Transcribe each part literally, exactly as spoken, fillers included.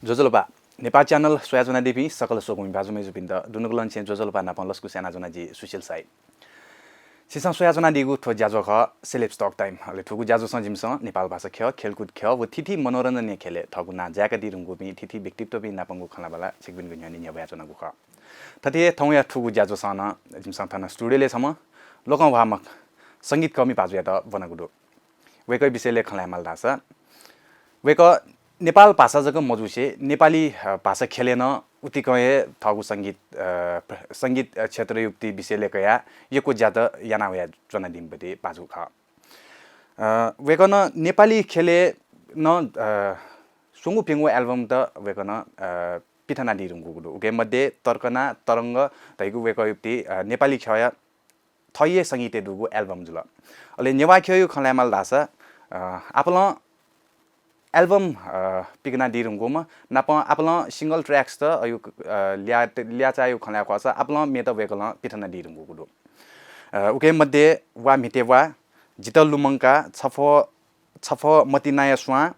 ज्वजलपा। नेपाल च्यानल स्वयाच्वनादीपिं सकल स्वकुमि भाजु मय्जुपिन्त दुनुगलंनिसें ज्वजलपा नापं लसकुस यानाच्वना जि सुशील साई। छिसं स्वयाच्वनादीगु थ्व ज्याझ्वः खः Celebs Talk Time। अले थुगु ज्याझ्वःसं जिमिसं नेपाल भाषा ख्यः, खेलकुद ख्यः व थीथी मनोरञ्जनया ख्यलय् थःगु नां जाय्कादी धुंकूपिं थीथी व्यक्तित्वपिं नापंगु खँल्हाबल्हा छिकपिनिगु न्ह्यःने न्ह्यब्वयाच्वनागु खः। थथे हे थौंया थुगु ज्याझ्वःसं नं जिमिसं थन स्टुडियोलय् छम्ह लोकंह्वाःम्ह संगीतकःमि भाजुयात ब्वनागु दु। वय्कःया विषयलय् खँ ल्हायेमाल धाःसा, वय्कः नेपाल भाषा जक मजूसे नेपाली, अ, भाषा ख्यलय् नं उतिकं हे थःगु संगीत, अ, प्र-, संगीत, अ, क्षेत्रया उक्ति विषयलय् कयाः यक्व ज्यात याना वयाच्वनादीम्ह भाजु खः। अ, वय्कलं नेपाली ख्यलय् नं, अ, स्वंगू प्यंगू album त वय्कलं, अ, पिथनादी धुंकूगु दु। उके मध्ये तर्कना तरंग धइगु वय्कःया उक्ति, अ, नेपाली ख्यःया थःगु हे संगीतय् दुगु album जुल। अले नेवाः ख्यःया खँ ल्हायेमाल धाःसा, अ, आपालं album, अ, पिकनादी धुंकूम्ह नापं आपालं single tracks त अय्, अ, ल्या-, ल्याःचाःया खँ ल्हाये खःसा आपालं मेत वय्कलं पिथनादी धुंकूगु दु। अ, उके मध्ये वा म्हिते वा, जितः लुमंका, छफ्वः छफ्वः मतिनाया स्वां,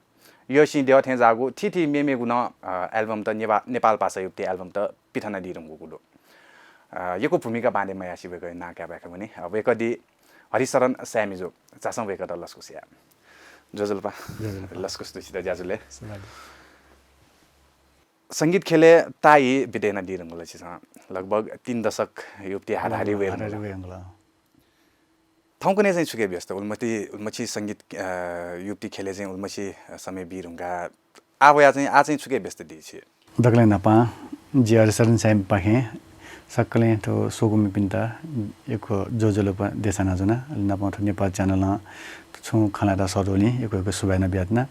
यःसिं द्यः थें जाःगु थीथी मेमेगु नं, अ, album त नेवा-, नेपाल भाषाया उक्ति album त पिथनादी धुंकूगु दु। अ, यक्व भूमिका बाँधे मयासें वय्कःया नां काय् बाय्का वनी। अ, वय्कः दी हरिशरण साय् मय्जु। झासँ वय्कःयात लसकुस याये। ज्वजलपा। ज्वजलपा। लसकुस दु छित ज्याझ्वलय्। सुभाय् दु। संगीत ख्यलय् ताःई बिते यानादी धुंकल छिसं। लगभग तीन दशकया उक्ति हाराहारी वये धुंकल। हाराहारी वये धुंकल। थौंकन्हय् चाहिँ छुकी व्यस्त, उलिमछि, उलिमछि संगीत, अ, या उक्ति ख्यलय् चाहिँ उलिमछि समय बी धुंकाः आः वयाः चाहिँ, आः चाहिँ छुकी व्यस्त दी छि? दकलय् न्हापां जि हरिशरण साय्पाखें सकलें थ्व स्वकुमिपिन्त यक्व ज्वजलपा देछानाच्वना। अले नापं थ्व नेपाल च्यानलं छुं खँ ल्हायेत सःतूगुलिं यक्व यक्व सुभाय् नं बियाच्वना।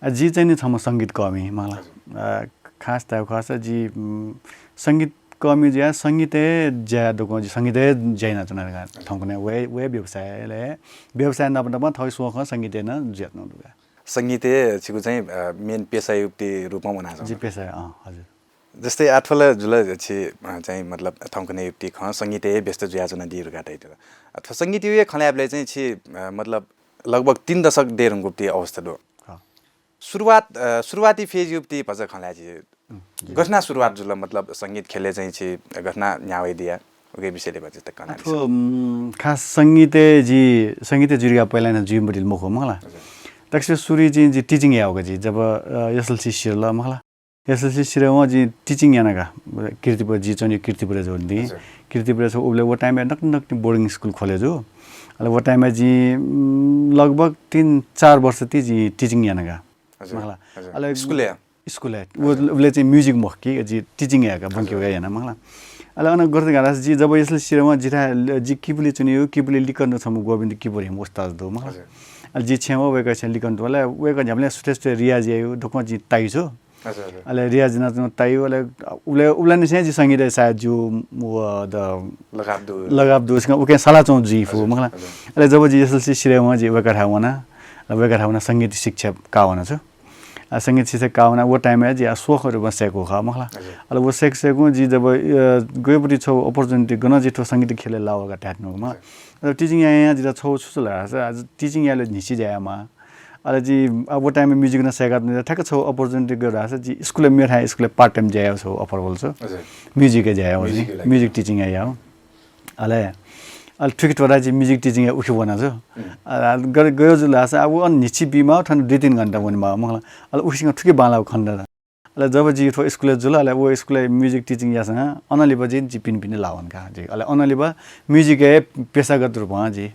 अ, जि चाहिँ नि छम्ह संगीतकःमि मखु ला। अ, खास धायेगु खःसा जि, उम्, संगीत कःमि जुयाः संगीतय् ज्या दक्वं जि संगीतय् ज्या यानाच्वना का। थौंकन्हय् वय्, वय् व्यवसायलय्, व्यवसाय नाप नापं थःगु स्वखं संगीतय् नं जुयाच्वनागु दु का। संगीतय् छिगु चाहिँ, अ, main पेसाया उक्ति रूपं वनाच्वंगु। जि पेसा, अँ, हजुर। जस्तै आः थ्व ला जुल छि, अ, चाहिँ मतलब थौंकन्हय् उक्ति खँ संगीतय् व्यस्त जुयाच्वनादी धकाः धयादिल। अ, थ्व संगीतया खँ ल्हायेबलय् चाहिँ छि, अ, मतलब लगभग तीन दशक दये धुंकूगु अवस्था दु। अँ। सुरुवात, अ, सुरुवाती phase या उक्ति भचा खँ ल्हाये छि। उम्, जी। गथे यानाः सुरुवात जुल, मतलब संगीत ख्यलय् चाहिँ छि गथे यानाः न्ह्याः वयादिया, उकिया विषयलय् भचा तक अथवा, उम्, खास संगीतय् जि, संगीतय् जुइ धकाः पहिला नं जुइ मदिल मखु मखु ला। हजुर। तकसे सुरुइ चाहिँ जि teaching याःगु का जि, जब, अ, SLC सिधल मखु ला। SLC सिधयेवं जि teaching याना का। कीर्तिपुर, जि च्वनीगु कीर्तिपुरय् जू नि। हजुर। कीर्तिपुरय् छु उबलय् व time-य् नकतिनि नकतिनि boarding school खोले जू। अले व time-य् जि, उम्, लगभग तीन चार वर्ष ति जि teaching याना का। हजुर, मखु ला। हजुर। अले school-य्? School-य्। व, हजुर। उबलय् चाहिँ music मखु कि, जि teaching याये का, बंकी हजुर। वया याना मखु ला। अले अन गथे याना का धाःसा जि जब SLC सिधयेवं जिथाय् ल-, जि किपुली च्वनीगु, किपुली लिकन्त छम्ह गोविन्द किपुर धइम्ह उस्ताद दु मखु ला। हजुर। अले जि छेँय् वः, वय्कः छेँय् लिकन्त वल, वय्कः न्ह्याबलें सुथय् सुथय् रियाज याइगु, दक्वं जि ताइ छु। हजुर, हजुर। अले रियाज यानाच्वनागु ताइ, अले उबलय्, उबलय् निसें जि संगीतय् सायद जि व द लगाव दु। लगाव दु, उकिं सालाच्वंगु जुइ फु, हजुर, मखु ला। हजुर। अले जब जि SLC सिधयेवं जि वय्कःथाय् वना, अले वय्कःथाय् वनाः संगीत शिक्षा काः वना छु। आ, संगीत शिक्षा काः वना, व time-य् जि आ स्वखं रूपं सय्कू खः, मखु ला। हजुर। अले व सय्क सय्कूं जि जब, अ, गय् पति छगू opportunity गन जि थ्व संगीत ख्यलय् लाः का धाये धुंकल, मखु ला। हजुर। अले teaching यां यां जितः छगू छु छु ला धाःसा, आ, teaching यायेबलय् न्हिच्छि ज्या यायेमाः। अले जि, आ, व time-य् music नं सय्काच्वना, ठ्याक्क छगू opportunity गय् धाःसा जि school-य् मेथाय् school-य् part time ज्या याः छगू offer वल छु। हजुर। Music-य् ज्या याः, music-य् लागिं। Music teaching याः याः। अले, अले थुकी त्वःताः जि music teaching-या उखे वना छु। हम्म। अले, अले गथे गय् जुल धाःसा, आ, व अन न्हिच्छि बीमाः, थन दुई तीन घण्टा वनेमाः, मखु ला। अले उखेसिनं थुकी बांलाःगु खनेदत। अले जब जि थ्व school-य् जुल, अले व school-य् music teaching याःसां अनंलिपा जि, जि पिने पिने लाः वन का जि। अले अनंलिपा music-य् पेशागत रूपं जि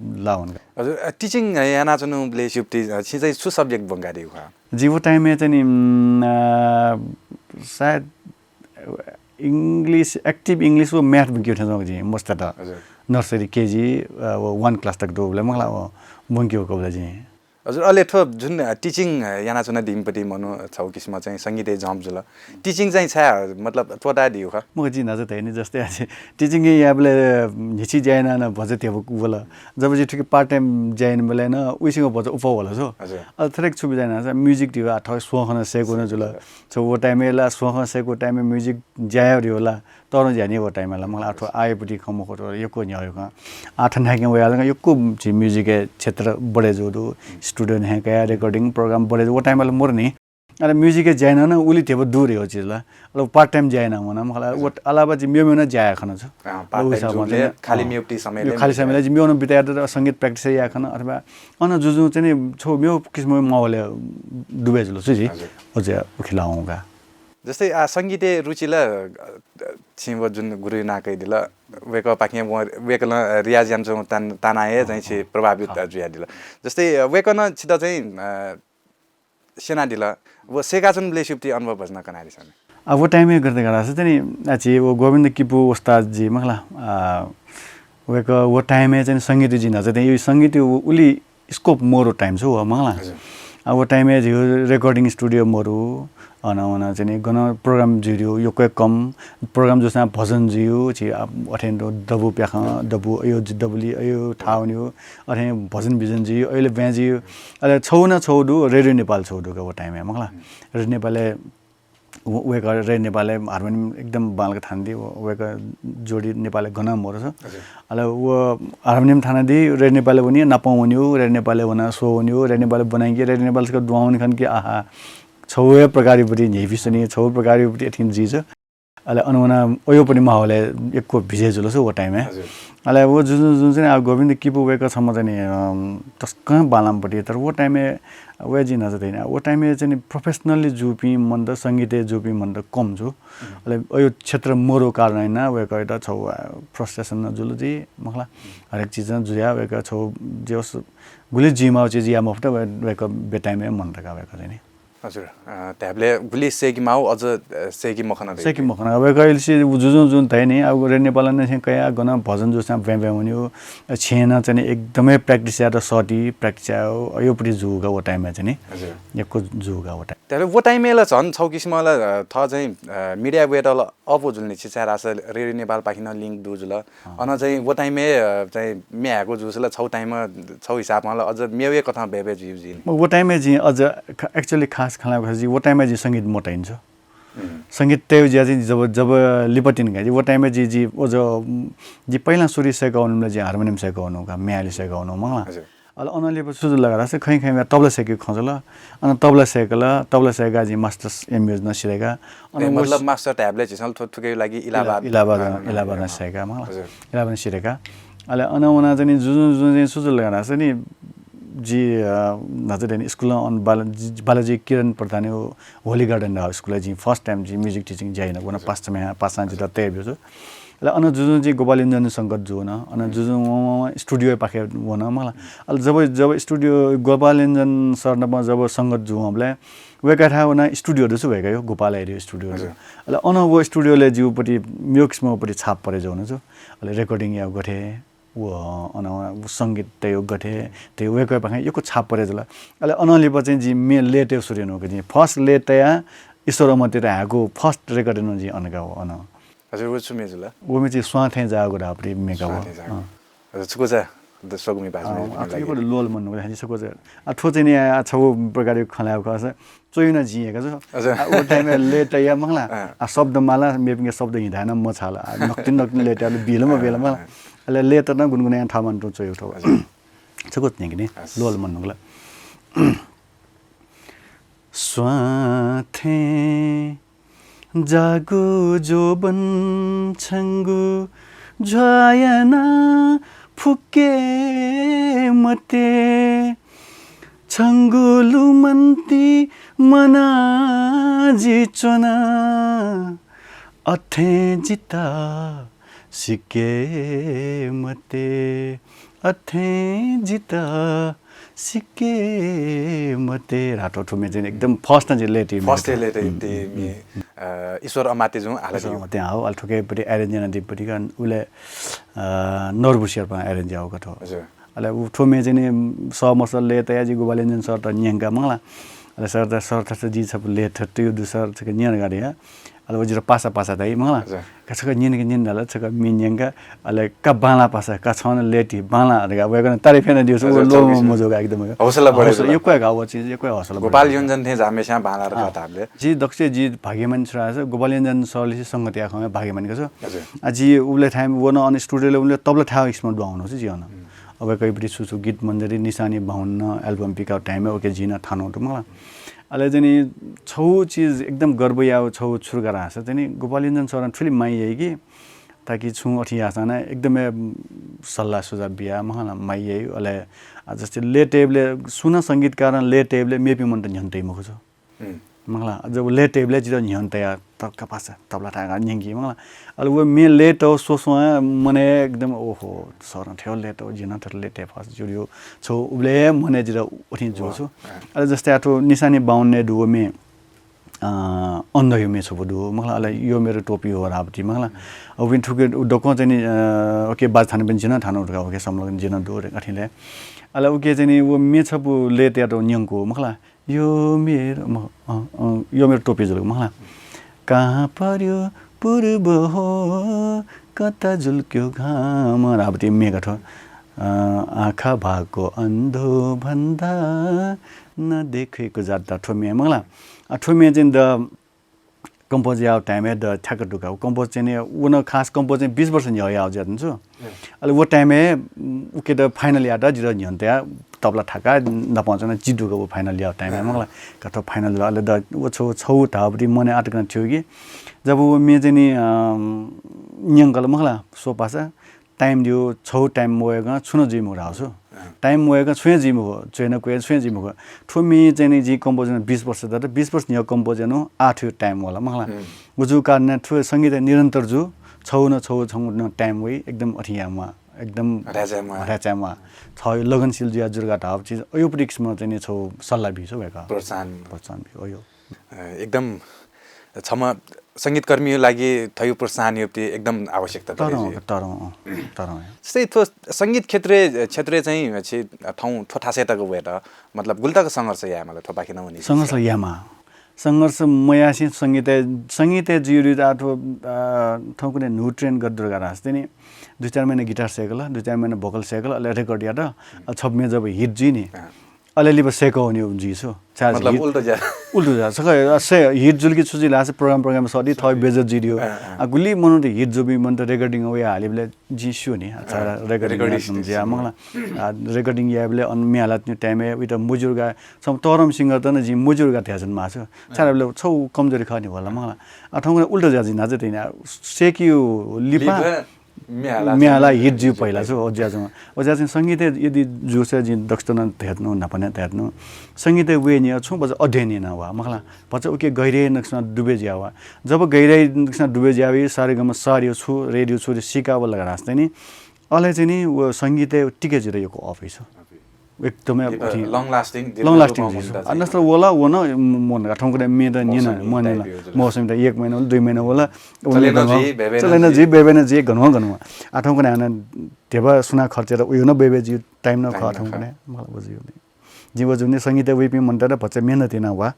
लाः वन का। हजुर, अ, teaching यानाच्वनाबलय् छि, अ, छिं चाहिँ छु subject ब्वंकादीगु खः? जि व time-य् चाहिँ नि, उम्, अ, सायद English, active English व math ब्वंकेगु थें च्वंगु जि मस्तय्त। हजुर। Nursery, KG, अ, व one class तक दुबलय् मखु ला, व ब्वंकेगु का उबलय् जि। हजुर, अले थ्व जुन, अ, teaching, अ, यानाच्वनादीम्ह पति मनू छगू किसिमं चाहिँ संगीतय् jump जुल। Teaching चाहिँ छाय्, मतलब, त्वःतादीगु खः? मखु, जिं न्हाचः धयानि, जस्तै आ जि teaching यायेबलय्, अ, न्हिच्छि ज्या यानाः नं भचा ध्यबा वल। जब जि थुकी part time ज्या यानाबलय् नं उइसिगु भचा अप्वः वल छु। हजुर। अले थथे छु बिज्यात धाःसा music धइगु आ थः स्वखं नं सय्कू नं जुल। हजुर। छु व time-य् ला स्वखं सय्कू time-य् music ज्या यायेगु धइगु ला तःधं ज्या यानागु व time-य् ला, मखु ला, आ थ्व आःया पति खँ मखु, थ्व यक्व न्ह्यः खँ। आ थन थाय्कें वयाः ला यक्व झी music-या क्षेत्र बढे जूगु दु, studio नं हये कयाः recording program बढे जूगु, व time-य् ला मरु नि। अले music-य् ज्या यानाः नं उलि ध्यबा दु रे हो चिज ला। अले part time ज्या यानाः वना मखला। हजुर। व अलावा जिं मेव मेव नं ज्या याये खन छु। अँ, part time हिसाबं job ले चाहिँ, खाली अँ, मेव ति समय यो ले खाली समय ले जिं मेव नं बिताया दत, संगीत practice याये खन अथवा अन जुजुं चाहिँ नि छौ मेव किसिमं माहौलय् डुबे जुल छु जि। हजुर। अझ उखिला हुँका। जस्तै, आ, संगीतय् रुचि ला, अ, छिं व जुन गुरुया नां कयादिल, वय्कःपाखें व, वय्कलं, अ, रियाज यानाच्वंगु तान-, तानाः हे चाहिँ छि प्रभावित, अ, जुयादिल। जस्तै, अ, वय्कलं छित चाहिँ, अ, स्यनादिल, व सय्काच्वंबलय् छिगु अनुभव भचा नं कनादिसँ नि। आ, व time-य् गथे धाःसा चाहिँ नि, आ, झी व गोविन्द किपू उस्ताद जी मखला, आ, वय्कः व time-य् चाहिँ नि संगीत जिं न्हाचः चाहिँ नि, यो संगीत उ-, उलि scope मरु time छु व मखला। हजुर। आ, व time-य् झीगु recording studio मरु, अन, अन चाहिँ नि गन program जुइगु यक्व कम, program जूसां भजन जुइगु, झी, आ, अथें दु, दबू प्याखं, दबू, अयो जि दबुली, अयो थावन्यु, अथें भजन बिजन जुइगु, अयो ले ब्याँ जुइगु। अले छौ न छौ दु, रेडियो नेपाल छौ दु का व time-य् मखला। रेडियो नेपालय् व-, वय्कः रेडियो नेपालय् हार्मोनियम एकदम बांलाक थानादी, व-, वय्कः जोडी नेपालय् गनं मरु छु। हजुर। अले व हार्मोनियम थानादी, रेडियो नेपालय् वनी, नापं वन्यु, रेडियो नेपालय् वना, स्व वन्यु, रेडियो नेपालय् ब्वनांकि, रेडियो नेपालय् छकः दुहां वनी खनकि, आहा, छौ हे प्रकारयुपति न्ह्यइपुसे नि, छौ प्रकारयुपति अथें जुइ छु। अले अन वना अयोपनि माहौलय् यक्व भिजे जुल छु व time-य्। हजुर। अले व जुजुं जुजुं चाहिँ नि आ गोविन्द किपू वय्कः छम्ह चाहिँ नि, अम, तसकं बांलाम्हपति, तर व time-य् वय् जिं न्हाचः धयानि, व time-य् चाहिँ नि professionally जूपिं मनूत, संगीतय् जूपिं मनूत कम छु। हम्म। अले अयो क्षेत्र मरु कारणं यानाः वय्कःयात छौ, आ, frustration नं जुल जि मखला। हरेक चिज नं जुया वय्कः छौ जे होस् गुलि जुइमाःगु चिज याये मफुत, वय्-, वय्कः बेtime-य् मन्त का वय्कः चाहिँ नि। हजुर, अ, धायेबलय् गुलि सय्के माःगु अझ, अ, सय्के मखन धइ। सय्के मखन। वय्कःयालिसे उ जुजुं जुजुं धयानि, आ, रेडियो नेपालं नं छेँ कयाः गन भजन जूसां ब्याँ ब्याँ वन्यु, अ, छेँय् नं चाहिँ नि एकदमै practice यायेत सःति, practice यायेगु, अयोपति जूगु का व time-य् चाहिँ नि। हजुर। यक्व जूगु का व time। धायेबलय् व time-य् ला झन छौ किसिमं ला, अ, थः चाहिँ, अ, media वयेत ला अःपु जुल नि, छि छाय्धाःसा रेडियो नेपालपाखें नं link दु जुल। अँ। अन चाहिँ व time-य्, अ, चाहिँ म्ये हायेगु जूसा ला छौ time-य् छौ हिसाबं ला अझ मेव हे कथं बय्बय् जुइगु जुइ नि। व time-य् जिं अझ ख-, actually खास खँ ल्हायेगु खःसा जि व time-य् जिं संगीत मताइनि छु। हम्म। संगीत तयेगु ज्या चाहिँ जब, जब लिपा तिनि का जि व time-य् जि, जि व ज-, जि पहिला सुरु सय्कावःबलय् जि हार्मोनियम सय्कावःगु का, म्ये हाले सय्कावःगु मखला। हजुर। अले अन लिपा छु जुल धाःसा खँय् खँय् तबला सय्केगु खँ जुल। अन तबला सय्कल, तबला सय्काः जिं masters M U नं सिधय्का। अन ए, व मतलब master धायेबलय् झीसं थ्व-, थुकिया लागि इलाहाबाद, इलाहाबाद, अँ, इलाहाबाद नं सय्का मखला। हजुर। इलाहाबाद नं सिधय्का। अले अन वनाः चाहिँ नि जुजुं जुजुं चाहिँ छु जुल धाःसा नि जि, अ, न्हाचः धयानि school-य् अन बाला-, जि, बालाजी किरण प्रधानया Holy Garden धाःगु school-य् जिं first time जिं music teaching ज्या याना वना। हजुर। पासां, पासां जितः तये ब्यू छु। अले अन जुजुं जिं गोपाल योञ्जन संगत जू वन। अन जुजुं वं, वं, वं studio-या पाखे वन मखला। अले जब, जब studio गोपाल योञ्जन sir नाप जब संगत जू वंबलय् वय्कःयाथाय् वनाः studio दु छु वय्कःया, गोपाल यादवया studio दु। हजुर। अले अन व studio-लय् जिगुपति मेव किसिमपति छाप परे जूगु छु। अले recording यायेगु गथे, व अन व संगीत तयेगु गथे, तयेगु वय्कःयापाखें यक्व छाप परे जुल। अले अन लिपा चाहिँ जिं म्ये लय् तयेगु सुरु यानागु का। जिं first लय् तयाः ईश्वर अमात्ययात हायेगु first record यानागु जिं अन का व अन। हजुर, व छु म्ये जुल? व म्ये चाहिँ स्वां थें जाःगु धाःपति म्ये का व। स्वां थें जाःगु। अँ। हजुर, छकूचा द-, स्वगुमि भाजु अँ, म्ये आ, थ्व लागिं। यक्व लोल मनू, हानं छकूचा। आ, थ्व चाहिँ नि, आ, छगू प्रकारया खँ ल्हायेगु खःसा, च्वयु नं जिं हे का छु। हजुर। आ, व time-य् लय् तयाः मखला। अँ। आ, शब्द माला, मेपिंके शब्द हिं धाये नं मछाल। आ, नकतिनि नकतिनि लय् तयाः बिल मबिल मखला। अँ। अले लय् तयाः नं गुनगुन यानाः थःम्हं तुं च्वयु थ्व। हजुर। छकू न्यंके नि, हस्। लोल मनू ला। स्वां थें जाःगु जोबन छंगु झ्वाः यानाः फुके मते। छंगु लुमन्ति मनाः जि च्वना, अथें जितः सिके मते, अथें जितः सिके मते। रातो थ्व म्ये चाहिँ एकदम first नं जिं लय् तयाः first म्ये। लय् तयाः हम्म, म्ये, हम्म। अ, ईश्वर अमात्यजुं हालादिल। ईश्वर अमात्यजुं हालादिल। अले थुकियापति arrange यानादीपति का उबलय्, अ, नरबु शेर्पां arrange याःगु का थ्व। हजुर। अले उ थ्व म्ये चाहिँ नि सः मसः लय् तयाः जि गोपाल योञ्जन सरयात न्यंका मखला। अले सरयात, सर थथे जि छपु लय् थथे तयागु दु सर, छकः न्यँ धकाः धया। अले व जितः पासा पासा धाइ मखला। हजुर। का छकः न्यने का न्यने धाल, छकः म्ये न्यंका, अले का बांलाः पासा, का छं नं लय् ति बांलाः धकाः वय्कलं तारिफ यानादिल। हजुर, व लोभ मजू का एकदम। हौसला बढे हौसला जुल। यक्व हे का व चिज, यक्व हे हौसला बढे जुल। गोपाल योञ्जन थें जाःम्हेस्यां बांलाः धकाः धाःबलय्। जि दक्वसित जि भाग्यमानी छु धाःसा गोपाल योञ्जन सरलिसे संगत याये खंम्ह भाग्यमानी का छु। हजुर। आ, जि उबलय् थाय् व नं अन studio-लय् उबलय् तबला थाय् किसिमं दुहां वनागु छु जि अन। हम्म। अब वय्कःयापति छु छु गीत मञ्जरी निशानी बाहुन नं album पिकाःगु time-य् उकी जिं नं थानागु दु मखला। अले चाहिँ नि छौ चिज एकदम गर्व याउ छौ छुरुका रास चाहिँ नि गोपाल योन्जन सरं थुलि माया याइ कि, ताकि छुं अथे याःसां नं एकदमै सल्लाह सुझाव बिया मखला माया याइ। अले आ, जस्तै लय् तयेबलय् सुं नं संगीतकारं लय् तयेबलय् मेपिं मनूत न्ह्यःने तइ मखु छु। मखला जब लय् तयेबलय् जितः न्ह्यःने तया तर्क पासा तबला थाय् न्यंकी मखला। अले व म्ये लय् तौ स्वस्वं मनय् एकदम ओहो सरं थ्यौ लय् तौ जिं नं थ्यौ लय् तये फस जुडियो छौ उबलय् मनय् जितः उथिं जू छु। अले जस्तै आथु निशानी बाहुनय् दु व म्ये अ, अन्धयो म्ये छपु दु मखला। अले यो मेरो टोपी हो राबती मखला। उबिन थुके दक्वं चाहिँ नि, अ, ओके बाज थाने पनि जिन थाने उठका ओके समलक जिन दु रे कठिले। अले उके चाहिँ नि वो म्ये छपु लय् तयात न्यंकु मखला। यो मेरो म-, अ, अ, यो मेरो टोपी जुल मखला। कहाँ पर्यो पूर्व हो, कता जुल्क्यो घाम राबती म्ये गथो। अ, आँखा भाको अन्धो भन्दा नदेखेको जात थ्व म्ये मखला। अ, थ्व म्ये चाहिँ द compose याव time हे द ठ्याक्क दुका। उ compose चाहिँ नि, उ न खास compose चाहिँ बीस वर्ष न्ह्यः याव ज्या छु। अले व time हे, उम, उके द final यात जितः न्ह्यःने तया तबला थाका नपहुँचन जि दुका व final याव time हे मखला। कथो final ल, अले द व छौ, छौ धावपति मने आटकन थ्यू कि। जब व म्ये चाहिँ नि, अम, न्यंकल मखला, सो पासा, time दियो, छौ time वयेकं छुं नं जुइ मखु धाःगु छु। Time वयेकं छुं हे जुइ मखु, च्वय् नं क्वय् छुं हे जुइ मखु। थ्व म्ये चाहिँ नि जिं compose याना बीस वर्ष दत, बीस वर्ष न्ह्यः compose याना आः थ्व time वल मखला। व जू कारण थ्व संगीत निरन्तर जू, छौ न छौ छौ न time वइ, एकदम अथे यामा, एकदम हथाय् चाय् म्वाः। हथाय् चाय् म्वाः। छ लगनशील जुया जुर्गा धाव चिज, अयो पति किसिम चाहिँ नि छौ सल्लाह बी छु वय्‌कः। प्रोत्साहन। प्रोत्साहन बी, अयो। अ, एकदम छम्ह संगीतकर्मीया लागि थ्व प्रोत्साहन योपति एकदम आवश्यकता परे तरं, जी। तरं, अँ, तरं। जस्तै थ्व संगीत क्षेत्र, क्षेत्र चाहिँ छि थौं थ्व थासय् तक वयेत, मतलब गुलि तक संघर्ष याये माल थ्व बाखि नं वनी। संघर्ष यामा। संघर्ष मयासें संगीत, संगीत जुइ जुइ आ थ्व, अ, थौंकन्हय् न्हू trend गत दुर्गा रास तिनि दुई चार महिना guitar सय्‌कल, दुई चार महिना vocal सय्‌कल, अले record यात, अ, छप म्ये जब hit जुइ नि। अँ। अले लिपा सय्‌कः वने जुइ छु। छाय् मतलब hit, उल्टो ज्या। उल्टो ज्या। छकः, अ, से hit जुल कि छु जुइ लासे program, program सदी थः बेइज्जत जुइ दियो। अँ, अँ। आ, गुलि मनूत hit जुबी मनूत recording वया हालेबले जिं स्यू नि। आ, छाय् अँ, recording recording यात नं ज्या मखला। आ, recording याबले अन म्ये हालात नि time हे उइत मजुर्गा, सम तरम singer त न जिं मजुर्गा ध्याजन माछु। छाय् बले छौ कमजोरी खः नि होला मखला। आ, थौंकन्हय् उल्टो ज्या जिं नाच तिनि, आ, सेकियो लिपा लिपा म्ये हाला म्ये हाला चाहिँ hit ज्यू hit पहिला ज्यू छु, ओ ज्या चाहिँ, ओ ज्या चाहिँ संगीत यदि जुसे जिं दक्षता नं ध्येतनु, न्हापा नं ध्येतनु, संगीत वे नि छु, बस अध्ययन याना वा, मखला, बस उके गहिराई नक्सना डुबे ज्या वा। जब गहिराई नक्सना डुबे ज्या वी, सारेगम सार यो छु, रेडियो छु, सिका वा लगा रास्ते नि, अले चाहिँ नि, व संगीत टिके जुरे यक्व अफिस हो। एकदमै अब अथि long lasting, long lasting दीर्घकालीन जिसु। आ, नस्तर वला, वन, मन, आ, थौंकन्हय् म्ये त निन, मौसमी मन type निला। यो जुल। मौसमी त एक महिना वला, दुई महिना वला, चले न जी, बेबे न चले न जी। जी, बेबे न जी, गन्हु, गन्हु। आ, थौंकन्हय् हानं धेबा सुना खर्च त उयो न बेबे जी, time न time खः न खः। थौंकन्हय्, मला बुझियो नि। जी, व जुन संगीत वइपिं मन त भचा मेहनत याना वा।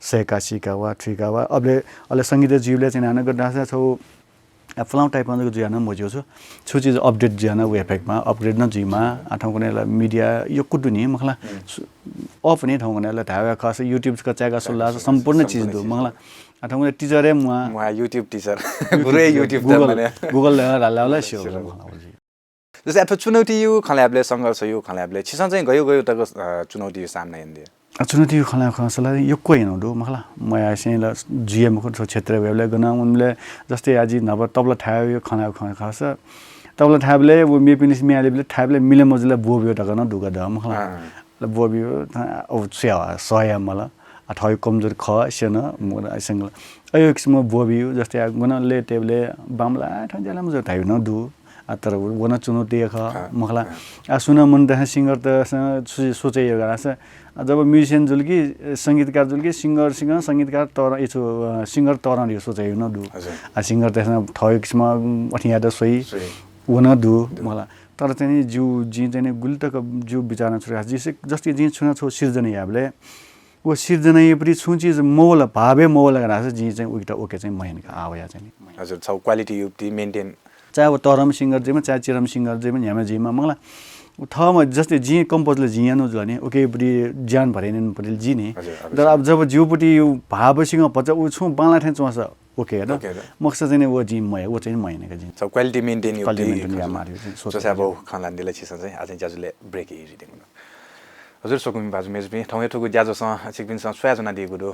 सय्‌का, सीका वा, थुइका वा, अबले, अले संगीत जुइबले चाहिँ हानं गत धाःसा छौ, आ, फलां type नं जुया नं मज्यू छु। छु चिज update जुया नं वे फय्‌केमा, upgrade नं जुइमा, आ, थौंकन्हय् ला media यक्व दु नि, मखला। हम्म। सु-, अफ नि थौंकन्हय् ला धाय्‌बलय् खःसा YouTube का चाय्‌का सुल्ला सम्पूर्ण चिज दु, मखला। आ, थौंकन्हय् teacher हे म्वाः। म्वाः YouTube teacher। YouTube गुरु हे teacher। YouTube Google, त माने। Google ला, ला, ला, ला, स्यू, स्यू। मखला, बुझी। जस्तै अथवा चुनौतीया खँ ल्हायेबलय्, संघर्षया खँ ल्हायेबलय् छिसं चाहिँ गयु गयु तक, अ, चुनौतीया सामना यानादिया? अ, चुनौतीया खँ ल्हायेबलय् संघर्ष ला यक्व यानागु दु, मखला। मयासें ला जुइ हे मखु, थ्व क्षेत्रय् वयेबलय् गनं वनेबलय् जस्तै आः जि न्हापा तबला थाय्‌या खँ ल्हायेगु खँ खःसा, तबला थाय्‌बलय् व मेपिनिस म्ये हालेबलय् थाय्‌बलय् मिले मजुल ला ब्वःबियो धकाः नं दुःख दु, मखला। अँ। ला ब्वःबियो, अ, अब स्वया, सह्या मल। आ, थःगु कमजोरी खः, स्यन, मुला, आ, सिंगल। अयो किसिम ब्वःबियो, जस्तै आ, गनं लय् तयेबलय् बांमलाः थन ज्याला मजू धाइबलय् नं दु। आ, तर व नं चुनौती हे खः, अँ, मखला। अँ। आ, सुनं मनूतय्‌सं singer त स-, सु-, सोचे योगा रास। आ, जब musician जुल कि, संगीतकार जुल कि, singer, singer, संगीतकार तर, ए, छु, अ, singer तरं यो सोचे यो नं दु। हजुर। आ, singer तय्‌सं थःगु किसिम अथे यात स्वइ, स्वइ। व नं दु, दु। मखला। तर चाहिँ नि ज्यू, जिं चाहिँ नि गुलि तक ज्यू विचार नं छु रास। जिसे जस्तै जिं छुं नं छौ सिर्जना याबलय् व सिर्जना यापति छुं चिज मवल, भाव हे मवल धकाः धाःसा जिं चाहिँ उकित ओके चाहिँ मयान का, आ वया चाहिँ नि। हजुर, छौ quality युक्ति maintain। चाहे व तरम singer जुइमा, चाहे चिरम singer जुइमा, न्ह्याम्ह जुइमा, मखला। उ थःम्हं जस्तै जिं compose ला जिं यानु जुल नि, ओके पति ज्यान भरे निन पति जि नि। हजुर, हजुर। तर अब जब ज्यूपति यु भाव सिंह भचा उ छुं बांला थें च्वंसा ओके, द? Okay, the. मखसा चाहिँ नि व जिं मया, व चाहिँ मयान का जिं। छौ quality maintain युक्ति quality maintain या मारे, सोच। सोचा बहु खँ ल्हानादिल छिसं चाहिँ, आ चाहिँ ज्याझ्वलय् break हे जुइदिउँ। हजुर, स्वकुमि भाजु मय्जुपिं, थौंया थुगु ज्याझ्वलय् छिकपिन्सं स्वयाच्वनादीगु दु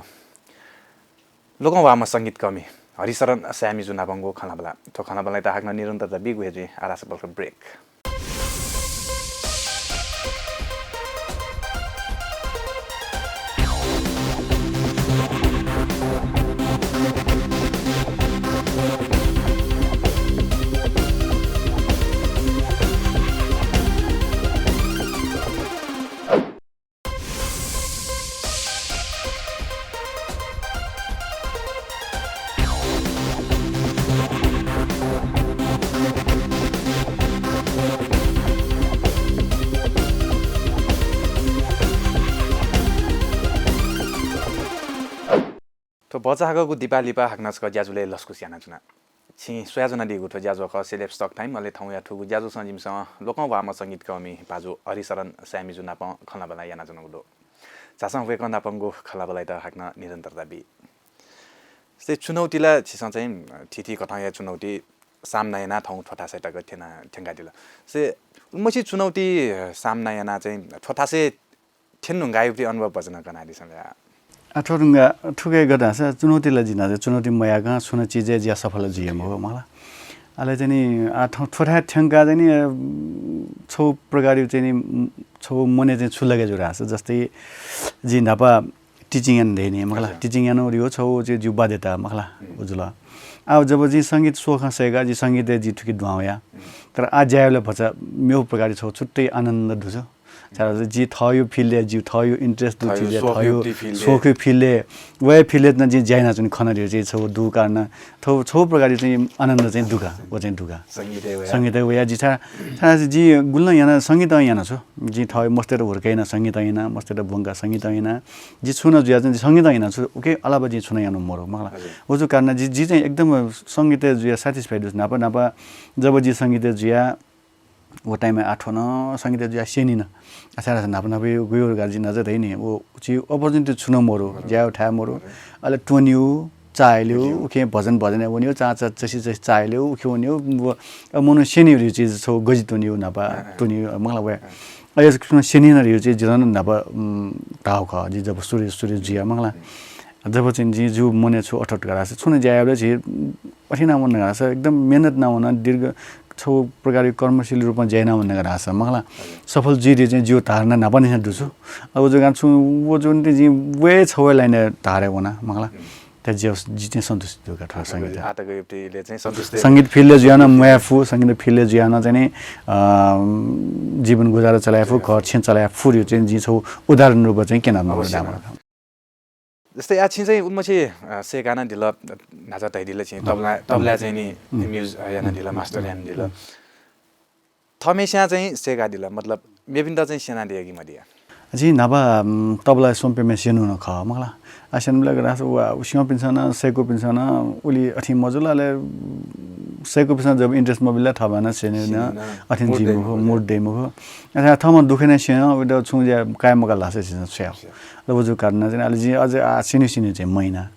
लोकंह्वाःम्ह संगीतकर्मी हरिशरण साय्‌मिजु नापंगु खँल्हाबल्हा। थ्व खँल्हाबल्हायात हाकनं निरन्तरता बीगु हे जुइ। आः धाःसा पलख break। थ्व भचा हाकःगु दिपाः लिपा हाकनं छकः ज्याझ्वलय् लसकुस यानाच्वना। छिं स्वयाच्वनादीगु थ्व ज्याझ्वः खः Celebs Talk Time, अले थौंया थुगु ज्याझ्वलय् जिमिसं लोकंह्वाःम्ह संगीतकर्मी भाजु हरिशरण साय्‌मिजु नाप खँल्हाबल्हा यानाच्वनागु दु। झासँ वय्‌कः नापंगु खँल्हाबल्हायात हाकनं निरन्तरता बी। से चुनौती ला छिसं चाहिँ थीथी कथंया चुनौती सामना यानाः थौं थ्वथासय् तक थ्यना, थ्यंकादिल। से उलिमछि चुनौती सामना यानाः चाहिँ थ्वथासय् थ्यनेधुंकाःगु अनुभव भचा नं कनादिसँ ला। आ, थ्व धुंका, थुके गथे धाःसा चुनौती ला जिं धाःसा चुनौती मयाकं छुं नं चिजय् जिं सफल जुइ मखु, मखु ला। अले चाहिँ नि, आ, थ्व-, थ्वथाय् थ्यंकाः चाहिँ नि, अ, छगू प्रकारया चाहिँ नि, उम्, छगू मनय् चाहिँ छु लगे जू धाःसा, जस्तै जिं न्हापा teaching याना धइगु नि, मखु ला। अच्छा। Teaching यानागु धइगु छगू चाहिँ जिगु बाध्यता, मखु ला, हम्म। उ जुल। आ, जब जिं संगीत स्वखं सय्‌काः, जिं संगीतय् जिं थुकी दुहां वया। हम्म। तर आः ज्या यायेबलय् भचा मेगु प्रकारया छगू छुट्टै आनन्द दु। छाय्‌धाःसा जिं थःगु field-य्, जिगु थःगु interest दुगु थःगु चिजय्, स्वःगु थःगु field-य्। स्वःगु field-य्, व हे field-य् नं जिं ज्या यानाच्वने खन धइगु चाहिँ छगू दुगु कारण, थ्व छगू प्रकारया चाहिँ आनन्द चाहिँ दु का, व चाहिँ दु का। संगीतय् वया। संगीतय् वया जि छाय्-, छाय्‌धाःसा जिं गुलि नं याना, संगीतं यानाच्वना। जिं थःगु मस्तय्‌त हुर्के याना संगीतं याना, मस्तय्‌त ब्वंकाः संगीतं याना। जिं छुं नं जुया चाहिँ जिं संगीतं यानाच्वना, उके अलावा जिं छुं नं यानागु मरु, मखु ला। हजुर। व जूगु कारण जिं, जिं चाहिँ एकदम संगीतय् जुया satisfied दु। न्हापा न्हापा जब जिं संगीतय् जुया, व time-य् आः थ्व नं संगीतय् जुया स्यनी नं। आ, छाय्‌धाःसा न्हापा न्हापा गय् धकाः जिं न्हापा धइगु नि, व चाहिँ opportunity छुं नं मरु, मरु। ज्या यायेगु थाय् मरु। मरु। अले त्वनेगु, चाःहिलेगु, त्वनेगु। उखे भजन, भजनय् वनेगु, चां चा-, चसी, चसी चाःहिलेगु, उखे वनेगु, व, अ, मनू स्यनीगु धइगु चिज छगू गजि त्वनेगु न्हापा, अँ, अँ। त्वनेगु, अ, मखु ला वया। अँ। अ, यस किसिमं स्यनी नं धइगु चिज नं न्हापा, उम्, धाःगु खः। जिं जब सुरु, सुरु जुया, मखु ला। अँ। जब चाहिँ जिं जिगु मनय् छु अठोट का धाःसा, छुं नं ज्या यायेबलय् झी अथे याना वन का धाःसा, एकदम मेहनत याना वन, दीर्घ छगू प्रकारया कर्मशील रूपं ज्या याना वन का धाःसा, मखु ला। हजुर। सफल जुइ धइगु चाहिँ जिगु धारणा न्हापांनिसें दु छु। अब व जूगु कारण छुं, व जूगु निंतिं जिं व हे छगू हे line-य् धारय् वना, मखु ला। हम्म। त जि, जि चाहिँ सन्तुष्टि दु का थ्व संगीत। आः तक इलय् चाहिँ सन्तुष्टि। संगीत field-य् जुया नं म्वाये फु, संगीत field-य् जुया नं चाहिँ नि, अ, जीवन गुजारा चलाये फु, हजुर। घर छेँ चलाये फु धइगु चाहिँ जिं छगू उदाहरण रूपं चाहिँ क्यनाच्वना अवश्य। धाःगु। जस्तै आः छिं चाहिँ उलिमछि, अ, सय्‌का नं दिल, न्हाचा धयादिल छिं, तबला, तबला चाहिँ नि, हम्म। Muse, अ, यानादिल, हम्म। Master यानादिल। हम्म। थःम्हेस्यां चाहिँ सय्‌कादिल, मतलब मेपिन्त चाहिँ स्यनादिया कि मदिया? जिं न्हापा, उम्, तबला स्वम्हं प्यम्हेस्यां स्यनागु नं खः, मखु ला। आः स्यनाबलय् का धाःसा व, व स्यंपिन्सं नं, सय्‌कूपिन्सं नं उलि अथे मजुल, अले सय्‌कूपिन्सं जब interest मबिल ला थःम्हं नं स्यने नं स्यने नं अथे mood जुइ दइ मखु, मखु। Mood दइ मखु। अथे थःम्हं दुःखय् नं स्यं, वयात छुं ज्या काये मकाल धाःसा झीसं स्वया। स्वया। अले व जूगु कारण चाहिँ अले जिं अझ आः स्यने स्यने चाहिँ मयाना।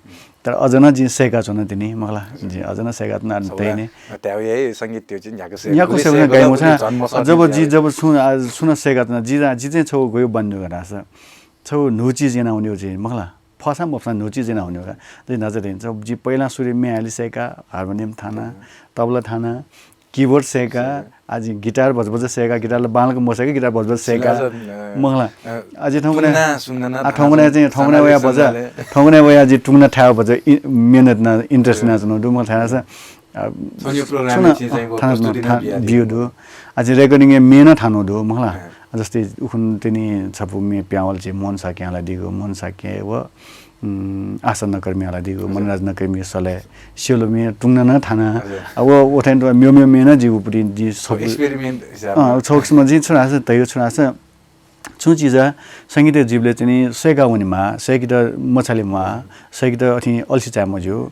तर अझ नं जिं सय्‌काच्वना तिनि, मखु ला। हजुर। जिं अझ नं सय्‌काच्वना छगू ला, तिनि। अ, धायेगु हे संगीत धइगु चाहिँ न्ह्याक्व सय्-, न्ह्याक्व गुलि सय् सय्‌का गय् गुलि मखु सा। झन् मसः जब जिं जि, जब छुं, आ, छुं नं सय्‌काच्वना, जि, आ, जि चाहिँ छगू गय् बानी दु का धाःसा, छगू न्हू चिज याना वनेगु चाहिँ, मखु ला। फःसां मफःसां न्हू चिज याना वनेगु का। जि न्हाचा धइगु नि, जब जिं पहिला सुरुइ म्ये हाले सय्‌का, harmonium थाना, हम्म। तबला थाना, keyboard सय्‌का, सय्‌का। आः जिं guitar भचा भचा सय्‌का, guitar ला बांलाक मसय्‌का, guitar भचा भचा सय्‌का। हजुर, अ, मखु ला। अ, आः जिं थौंकन्हय्, टुंगना, सुंगना, आः थौंकन्हय् चाहिँ, थौंकन्हय् वया भचा, थौंकन्हय् वया जिं टुंगना थायेगु भचा इ-, मेहनत याना, interest यानाच्वनागु दु, मखु ला, थाय् धाःसा। अ, छुं नं program छुं नं, चाहिँ चाहिँ अ, व थाना प्रस्तुति नं थाना बिया बिया दु। दु। आः जिं recording-य् म्ये नं थानागु दु, मखु ला। अँ। जस्तै उखुन्हु तिनि छपु म्ये पिहां वल चाहिँ मोहन शाक्यं हालादीगु, मोहन शाक्य व, उम्, आशा नकर्मीं हालादीगु, हजुर। मनराज नकर्मीं सलय् स्यलु म्ये टुंगना नं थाना। हजुर। अ, व, व थाय् तुं म्ये, म्ये, म्ये नं जिगु पुति जिं छपु, experiment हिसाबं। अँ, छगू किसिमं जिं छु धाःसा धयागु छु धाःसा छुं चिजं संगीतय् जुइबलय् चाहिँ नि सय्‌का वनेमाः, सय्‌केत मछालेमाः, सय्‌केत अथे अल्छी चाये मज्यू,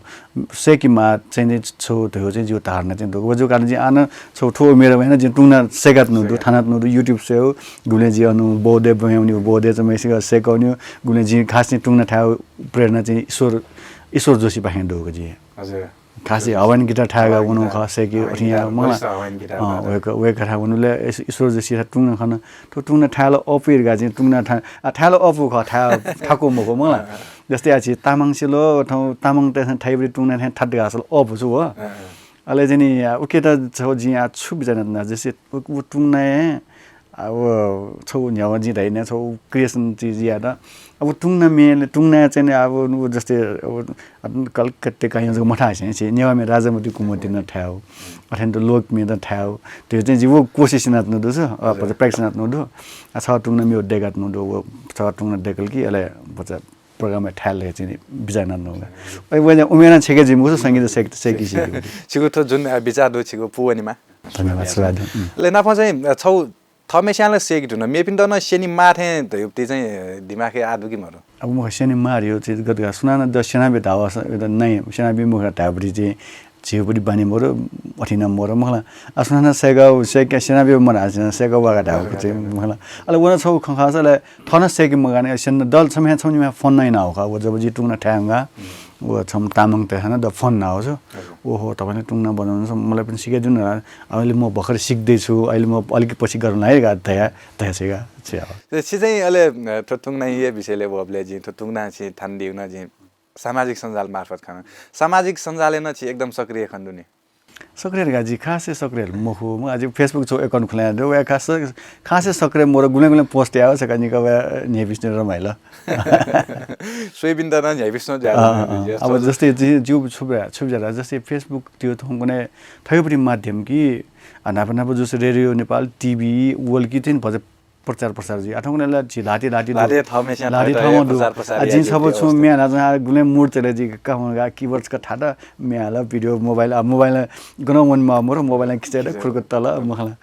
सय्‌केमाः चाहिँ नि छगू धयागु चाहिँ जिगु धारणा चाहिँ दु। व जूगु कारण जिं आः नं छगू थ्व उमेरय् वयां नं जिं टुंगना सय्‌कातुनागु दु, सय्‌का। थानातुनागु दु, YouTube स्वयेगु, गुबलें जिं अन बोधय् ब्वंवनेगु, बोधय् चाहिँ मेसिक सय्‌कावनेगु, गुबलें जिं खास चाहिँ टुंगना थायेगु प्रेरणा चाहिँ ईश्वर, ईश्वर जोशीपाखें दु का जिं। हजुर। खासै हवाइन गिटार थाय्‌गा वनु खः, सय्‌के अथिया मखला। हवाइन गिटार अँ, बाजा। वय्‌कः, वय्‌कः थाय् वनु ले, ईश-, ईश्वर जसिया तुंगना खन। थ्व तुंगना थाय्‌ल अःपु धकाः चाहिँ तुंगना थाय्, आ, थाय्‌ल अःपु खः, थाय्, थाकु मखु मखला। अँ, अँ। जस्तै आ झी तामाङ सिल, थौं तामाङ तय्‌सं थाइबरी तुंगना थाय् थात धकाः सल अःपु छु हो। अँ, अँ। अले चाहिँ नि, आ, उके त छौ जिं आ छु बिचाः यानाच्वना, जस्तै उ, उ तुंगना हे आ, व छौ न्ह्याव जिं धाइ नि, छौ creation चिज यात। अब तुंगना मेले, तुंगना चाहिँ नि, अब व जस्तै, अब, अब कलकत्ते काय् जक मथासे, से नेवामे राजामति कुमति न थाय्‌व। अथेन त लोकमे त थाय्‌व। त्यो चाहिँ जि व कोसिस यानाच्वना दु छ, अ, हजुर। Practice यानाच्वना दु। आ, छ तुंगना मेव देगाच्वना दु, व छ तुंगना देकल कि, अले बच्चा program थाय्‌ल हे चाहिँ नि बिचाः यानाच्वना दु। अ, व उमेरं छेके जिमु संगीत सय्‌के, सय्‌के सिधि। छिगु थ्व जुन, अ, बिचाः दु, छिगु पूवनेमा। धन्यवाद, सुभाय् दु। उम्। अले नापं चाहिँ, अ, छौ थःम्हेस्यां ला सय्‌के धुन, मेपिन्त नं स्यने माः थें धयागु चाहिँ, अ, दिमागय् आः दु कि मदु? अब मखु स्यने माः धयागु चिज गथे का, सुनानं द स्यनाबी धाःसा, द नाइ, स्यनाबी मखु धाःबलय् चाहिँ झीगुपट्टि बानी मदु, अथे नं मदु मखला। आ, सुनानं सय्‌का, सय्‌का स्यनाबी मदु, आ, स्यनानं सय्‌का वा का धाःगु चाहिँ मखला। अले व नं छौ खँ खःसा अले थः नं सय्‌के मगानि, स्यन दल छम्ह छम्ह निम्ह phone नं यानाव का, व जब जि तुंगना थाय् वंगा, व छम्ह तामाङ तय्‌सं द phone यानाव छु। हजुर। ओहो, तपाईंले तुंगना बजाउनु छ, मलाई पनि सिकाइदिनु न। अले म भर्खर सिक्दैछु, अले म अलिक पछि गरौँला है का धया, धया छु का, छु याव। छि चाहिँ अले, अ, थ्व तुंगना हे विषयले वःबलय् जिं थ्व तुंगना छि थानादीगु नं जिं सामाजिक सञ्जाल मार्फत खना। सामाजिक सञ्जालय् नं छि एकदम सक्रिय खने दु नि। सक्रिय का जि खासै सक्रिय मखु, म अझ Facebook छौ account खुला दु, व खास, खासै सक्रिय मरु, गुलें गुलें post याव छका निका व न्ह्यइपुसे रमाइल। स्वइपिन्त नं न्ह्यइपुसे ज्या अँ, अँ, अँ। अब जस्तै जि, जिउ छु बे-, छु बिचाः, जस्तै Facebook त्यो थौंकन्हय् थ्वयापट्टि माध्यम कि, आ, न्हापा न्हापा जूसा रेडियो नेपाल, TV, वल कि चाहिँ भचा प्रचार प्रसार जुइ। आ, थौंकन्हय् ला झी ल्हातय् ल्हातय् दु। ल्हातय् थःम्हेस्यां ल्हातय् थःम्हेस्यां थःम्हं दु। प्रचार प्रसार आ, जिं याये छपु छु अवस्था। म्ये हानाच्वना, आ, गुलें mood चले जि का हुन का, keyboard छका थात म्ये हाल, video mobile, आ, mobile गनं वनेमाः मरु, mobile खिचय् ला खिचय्। खुर्क तल, मखला।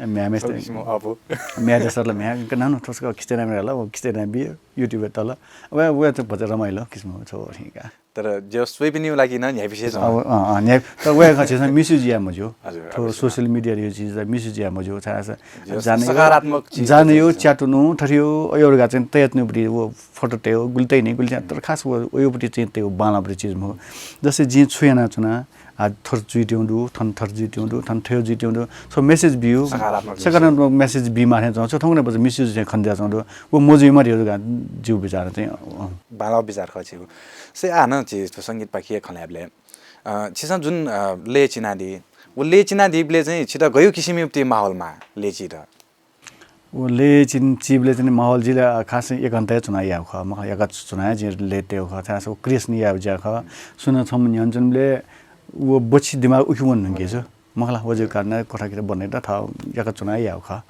म्ये हामेस्ते। थ्व किसिम अःपु। म्ये हाते सरल म्ये हाक नानु थ्वसक खिचय् याना म्ये हाल, व खिचय् याना बी, YouTube तल। व, व त भचा रमाइलो किसिम छौ का। तर ज्यू स्वइपिनिगु लागि नं न्ह्यइपुसे च्वं। अब, अँ, अँ, न्ह्याइ-, तर वय्‌कः झीसं misuse याये मज्यू। हजुर, थ्व अवश्य। Social media धइगु चिज त misuse याये मज्यू, छाय्‌धाःसा ज्यू, जानेयो, सकारात्मक चिज जानेयो, त च्यातुनु, थथेयो, अयो धकाः चाहिँ तयातुनुपट्टि व photo तयो, गुलि तइ नि, गुलि चाहिँ, तर खास व, वयोपट्टि चाहिँ तयो बांलापट्टि चिज मखु। जस्तै जिं छु यानाच्वना, आ, थ्व जुइत्यौं दु, थन थथे जुइत्यौं दु, थन थयो जुइत्यौं दु, छौ message बियु, सकारात्मक सकारात्मक message। Message बीमाः थें च्वं, छौ थौंकन्हय् भचा misuse चाहिँ खने जुयाच्वं दु, व मजुइमा धइगु धकाः जिगु बिचार चाहिँ, अँ। बांलाःगु बिचार खः छिगु। से आः नं झी थ्व संगीतपाखे खँ ल्हायेबलय्, अ, छिसं जुन, अ, लय् चिनादी, व लय् चिनादीबलय् चाहिँ छित गय् किसिमयुपट्टि माहौलमा लय् चित? व लय् चिन-, चिबलय् चाहिँ माहौल जिला खास एक घण्टा हे च्वना याव खः, मखला, याका च्वना हे जिं लय् तयेव खः, छाय्‌धाःसा व creation याव ज्या खः। सुनं छम्ह न्ह्यःने च्वनेबलय् व बच्छि दिमाग उखे वने धुंके छु, मखला, व जक कारण क्वथा किता बन्द यात थः याका च्वना याव खः।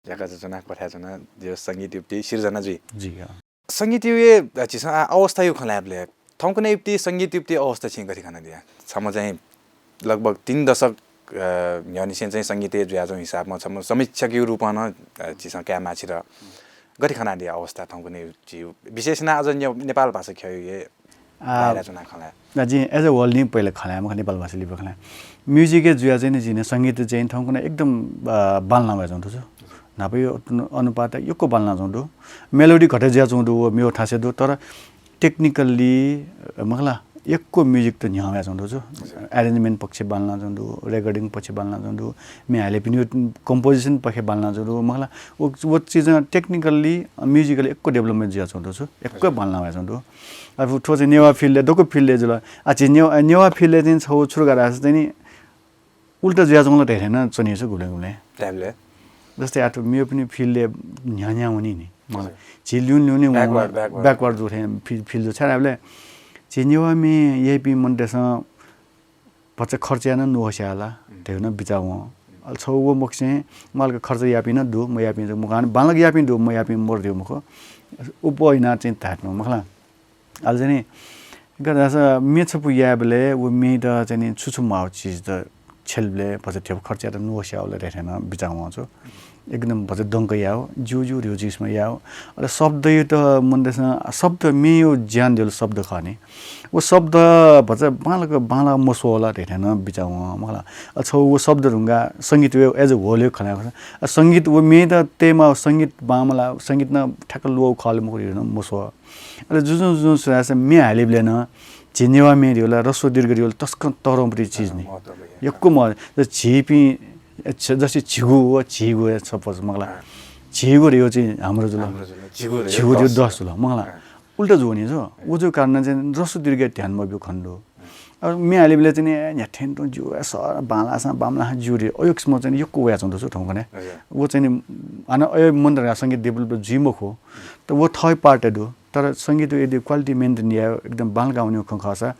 याका च्वना क्वथाय् च्वना, जिउ संगीतयुपट्टि सिर्जना जुइ। जी, अँ। संगीतयु, अ, झीसं आ, अवस्थायु खँ ल्हायेबलय् थौंकन्हय्‌युपट्टि संगीतयुपट्टि अवस्था छिं गथे खनादिया? छम्ह चाहिँ लगभग तीन दशक, अ, न्ह्यःनिसें चाहिँ संगीतय् जुयाच्वंगु हिसाबमा छम्ह समीक्षकयु रूपं नं, अ, झीसं कायेमाः छित। गथे खनादिया अवस्था थौंकन्हय्‌यु झीयु, विशेष यानाः अझ ने-, नेपाल भाषा ख्यःयु हे आ, बाहिर च्वना खँ ल्हाये? ना जिं as a whole नि पहिले खँ ल्हाये, मखु नेपाल भाषा लिपा खँ ल्हाये। Music य् जुया चाहिँ नि जिं संगीत चाहिँ थौंकन्हय् एकदम, अ, बांलाना वयाच्वंगु दु। न्हापायु अनु-, अनुपात यक्व बांलाना च्वंगु दु। Melody घटे जुयाच्वंगु दु, व मेव थासय् दु, तर technically, अ, मखला, यक्व music त न्ह्यः वयाच्वंगु दु। हजुर। Arrangement पक्ष बांलाना च्वंगु दु, recording पक्ष बांलाना च्वंगु दु, म्ये हालेपिनि composition पक्ष बांलाना च्वंगु दु, मखला, व, व चिजं technically, अ, musically यक्व development जुयाच्वंगु दु, यक्व हजुर। बांलाना वयाच्वंगु दु। अब थ्व चाहिँ नेवाः field य्, दक्व field य् जुल। आ, झी नेवाः, नेवाः field य् चाहिँ छौ छु धकाः धाःसा चाहिँ नि उल्टा जुयाच्वंगु ला धयाथें नं च्वनी छु गुबलें गुबलें। Time ले। जस्तै आ थ्व मेपिनि field य् न्ह्यः न्ह्यः वनी नि। हजुर। झी ल्याहां ल्याहां नि backward, वंगु backward। Backward जू थें फि-, feel जू। छाय्‌धाःसा झी नेवाः म्ये याइपिं मनूतय्‌सं भचा खर्च याना नुगः स्याः ला हम्म। धयागु नं बिचाः वं। अले छौ व मखुसें मालक खर्च याःपिं नं दु, मयाःपिं दु, मखु, बांलाक याःपिं दु, मयाःपिं मरु धयागु मखु। उप यानाः चाहिँ धायेत्यंगु मखला। अले चाहिँ नि, गथे धाःसा म्ये छपु यायेबलय् व म्येत चाहिँ नि छु छु माःगु चिज त छ्यलेबलय् भचा ध्यबा खर्च यायेत नुगः स्याः ला धयाथें नं बिचाः वं छु। एकदम भचा दंक याव, ज्यू ज्यू ध्यबा चिज याव। अले शब्दयात मनूतय्‌सं शब्द म्येया ज्यान देल शब्द खः नि। व शब्द भचा बांलाक, बांलाक मस्वः ला धयाथें नं बिचाः वं मखला। अ, छौ व शब्द धुंकाः संगीत व as a whole खँ ल्हाये खःसा। अ, संगीत व म्येत तयेमाः संगीत बांमला, संगीत नं ठ्याक्क ल्वःगु खः ला मखु धयाथें नं मस्वः। अले जुजुं जुजुं छु धाःसा म्ये हालेबलय् नं झी नेवाः म्ये धइगु ला, ह्रस्व दीर्घ धइगु ला तसकं तःधंगु चिज नि। यक्व महत्व। जस्तै झीपिं, जस्तै झिगू व झीगू हे सपोज मखुला। झिगू धइगु चाहिँ हाम्रो जुल। झिगू धइगु दस जुल मखुला। उल्टा जुल नि जो। व जूगु कारणं चाहिँ ह्रस्व दीर्घ ध्यान मब्यू खनेदु। अब म्ये हालेबलय् चाहिँ नि न्ह्याथें तुं ज्यू, सः बांलाःसां बांमलाःसां ज्यू रे, अयो किसिमं चाहिँ नि यक्व वयाच्वंगु दु छु थौंकन्हय्। हजुर। व चाहिँ नि, हानं अयो मन्त धकाः संगीत develop जुइ मखु। त व थःगु part दु। तर संगीत यदि quality maintain याये, एकदम बांलाक वनेगु खँ खःसा,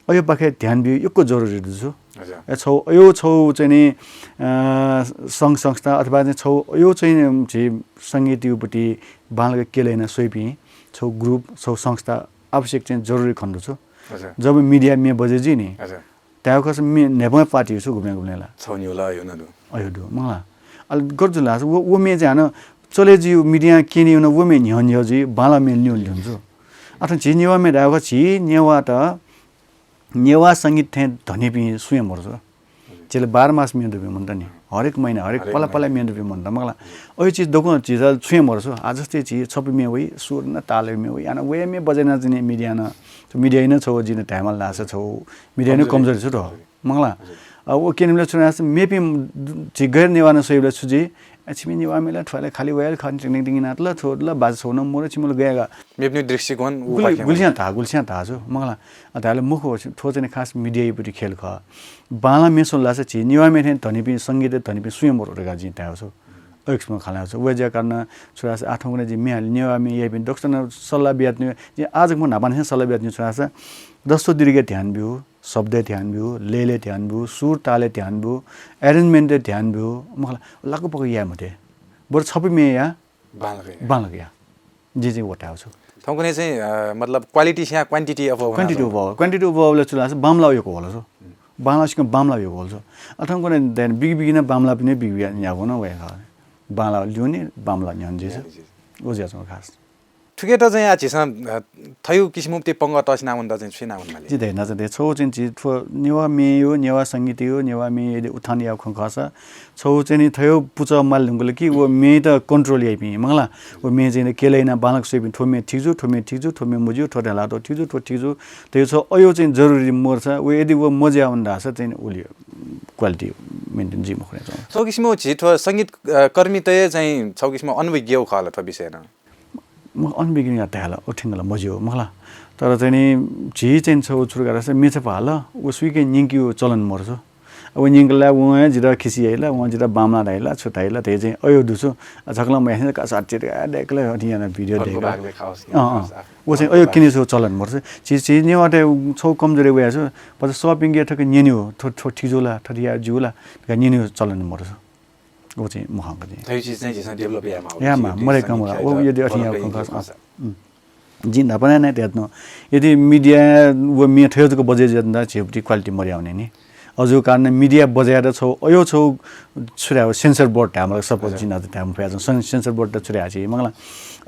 अयोपाखे ध्यान ब्यू यक्व जरुरी दु छु। हजुर। ए, छौ, अयो छौ चाहिँ नि, अ, संघ संस्था अथवा चाहिँ छौ अयो चाहिँ नि झी संगीतयुपट्टि बांलाक केले याना स्वइपिं छौ group, छौ संस्था आवश्यक चाहिँ जरुरी खनेदु छु। हजुर। जब media म्ये बजे जुइ नि, हजुर। धायेगु खःसा म्ये न्हाय्पं party छु गुबलें गुबलें ला। छौ न्यू ला अयो नं दु। अयो दु, मखुला। अले गथे जुल धाःसा व, व म्ये चाहिँ हानं चले जुइ, media क्यने याना व म्ये न्ह्यः न्ह्यः जुइ, बांलाः म्ये ल्यू ल्यू छु। अथवा झी नेवाः म्ये धायेगु खः, झी नेवाःत नेवाः संगीत थें धनीपिं सुं हे मरु छु। झीले बाह्र मास म्ये दुपिं मन्त नि। हरेक महिना, हरेक हरेक पला पला महिना। म्ये दुपिं मन्त मखुला। अयो चिज दक्वं झीत छुं हे मरु छु। आ जस्तै झी छपु म्ये वइ, सुर न ताल म्ये वइ। हानं वया म्ये बजे याना चाहिँ नि media नं, media नं छौ जिं धायेमाल धाःसा छौ media नं कमजोरी छु त। मखुला। हजुर। अ, व क्यनेबलय् छु धाःसा मेपिं झी गैर नेवाः नं स्वइबलय् छु जुइ, अ, छिमि नेवाः म्ये ला थ्व ला खालि वया ला खः नि, टिङ टिङ टिङ याना तल, थ्व ला बाजा छौ नं मरु, छिमि ला गय् का। मेपिनि दृष्टिकोण उ गुलि-, पाखें गुलिस्यां धाः, गुलिस्यां धाः छु, मखुला। अ, धायेबलय् मखु, थ्व चाहिँ नि खास media-यापट्टि खेल खः। बांलाः म्ये स्वल धाःसा झी नेवाः म्ये थें धनीपिं, संगीत धनीपिं सुं हे मरु धकाः जिं धाये छु। अय् किसिमं खँ ल्हाये छु। वय् जुया कारणं छु धाःसा आः थौंकन्हय् जिं म्ये हाले, नेवाः म्ये याइपिं दक्वसित नं सल्लाह बियातःगु, जिं आः जक मखु न्हापा नं सल्लाह बियातःगु छु धाःसा ह्रस्व दीर्घ ध्यान ब्यु, शब्दय् ध्यान ब्यु, लयलय् ध्यान ब्यु, सुर तालय् ध्यान ब्यु, arrangement-य् ध्यान ब्यु, मखुला, लाकुपाकु याये मते। बरु छपु म्ये या, बांलाक या। बांलाक या। जिं चाहिँ व धाये छु। थौंकन्हय् चाहिँ, अ, मतलब quality स्यां quantity अभाव वना quantity च्वं। अभाव, quantity अभाव ले छु धाःसा बांमलाः यक्व वल छु। बांलाः सिकं बांमलाः यक्व वल छु। अ, थौंकन्हय् ध्यान बिग बिग नं बांमलाःपिं बिग बिग न्ह्यागु नं वया खः। बांलाः ल्यूने, बांमलाः न्ह्यःने जुइ छु। न्ह्यःने जुइ छु। व जुया च्वं खास। थुकेत चाहिँ आः झीसं, अ, थयु किसिमं ति पंगः तःसिना वनेत चाहिँ छु याना वनेमाली? जि धयाना चाहिँ छौ चाहिँ झी थ्व नेवाः म्ये यो, नेवाः संगीत यो, नेवाः म्ये यदि उत्थान याउ खँ खःसा, छौ चाहिँ नि थयु पुचः माले धुंकल कि व म्येत control याइपिं, मखुला, व म्ये चाहिँ नि केले याना बांलाक स्वइपिं, थ्व म्ये ठीक जु, थ्व म्ये ठीक जु, थ्व म्ये मजिउ, थ्व ढेला थ्व ठीक जु, थ्व ठीक जु, थयु छौ अयो चाहिँ जरुरी मरु सा, व यदि व मज्या वन धाःसा चाहिँ नि उलि quality maintain जुइ मखु रे। छौ किसिमं झी थ्व संगीत, अ, कर्मीतय् चाहिँ छौ किसिमं अनुभव गेउ खः ला थ्व विषय नं? म अनभिज्ञ यात धाल, व ठिंगल मज्यू, मखुला। तर चाहिँ नि, झी चाहिँ छौ छु धकाः धाःसा म्ये छपु हाल, व सुइके न्यंकेगु चलन मरु छु। अब न्यंकल ला, वं हे जितः खिसि याइ ला, वं जितः बांमलाः धाइ ला, छु धाइ ला, धइ चाहिँ अयो दु छु। अ, छकलं मयासें का साथी का देकल अथि याना video अर्को देकल। भाग देखाओस्, अँ, अँ। देखाओस्, आफू। व चाहिँ अर्को अयो भाग। किने छु चलन मरु छु। झी, झी नेवाःतय् छौ कमजोरी वया छु। पछा सःपिंके थक न्यनेगु, थ्व, थ्व ठीक जू ला, थथे या जू ला, धकाः न्यनेगु चलन मरु छु। व चाहिँ मखंक चाहिँ। थ्व चिज चाहिँ झीसं develop यायेमाः। यायेमाः, मरे कमला। व यदि अथे याउ खँ खःसा, अँ। उम्। जिं न्हापा नं धयातःगु। यदि media व म्ये थयु जक बजे जुयात नं झीपट्टि quality मर्या वने नि। अजू कारण media बजे यात छौ, अयो छौ छु धाये, censor board धायेमाल suppose जिं नं धाये मफया सन censor board त छु धाये छि, मखुला।